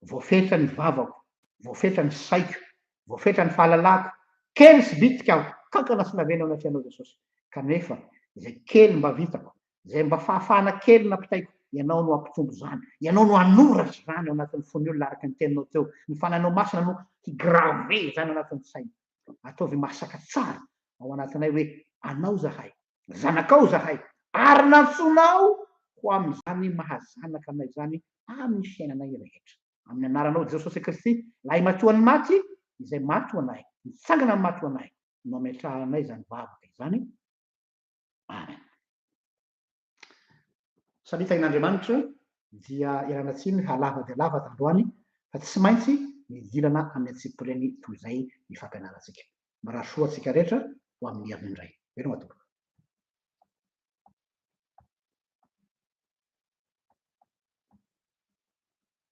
voafetra ny vavako, voafetra ny saiko, voafetra ny fahalalako, kely sy bitika aho, kankana sy laveno anatrehanao Jesosy. Kanefa izay kely mba vitako, izay mba fahafahana kely nampitaiko, Ianao no hampitombo izany, Ianao no hanoratra izany ao anatin'ny fon'ny olona araka ny teninao teo, ny Fanahinao Masina no hi-graver izany ao anatin'ny sainy. Ataovy masaka tsara ao anatinay hoe Anao izahay, Zanakao izahay, ary nantsoinao ho amin'izany maha zanaka anay izany amin'ny fiainanay rehetra. Amin'ny anaranao Jesosy Kristy, Lahimatoan'ny maty, izay maty ho anay, nitsangana amin'ny maty ho anay, no ametrahanay izany vavaka izany. Amen. Samia tahin'Andriamanitra dia ialana tsiny halava dia lava tandroany fa tsy maintsy midilana amin'ny antsipiriany toy izay ny fampianarantsika. Mirary soa antsika rehetra ho amin'ny heriny indray. Veloma tompoko.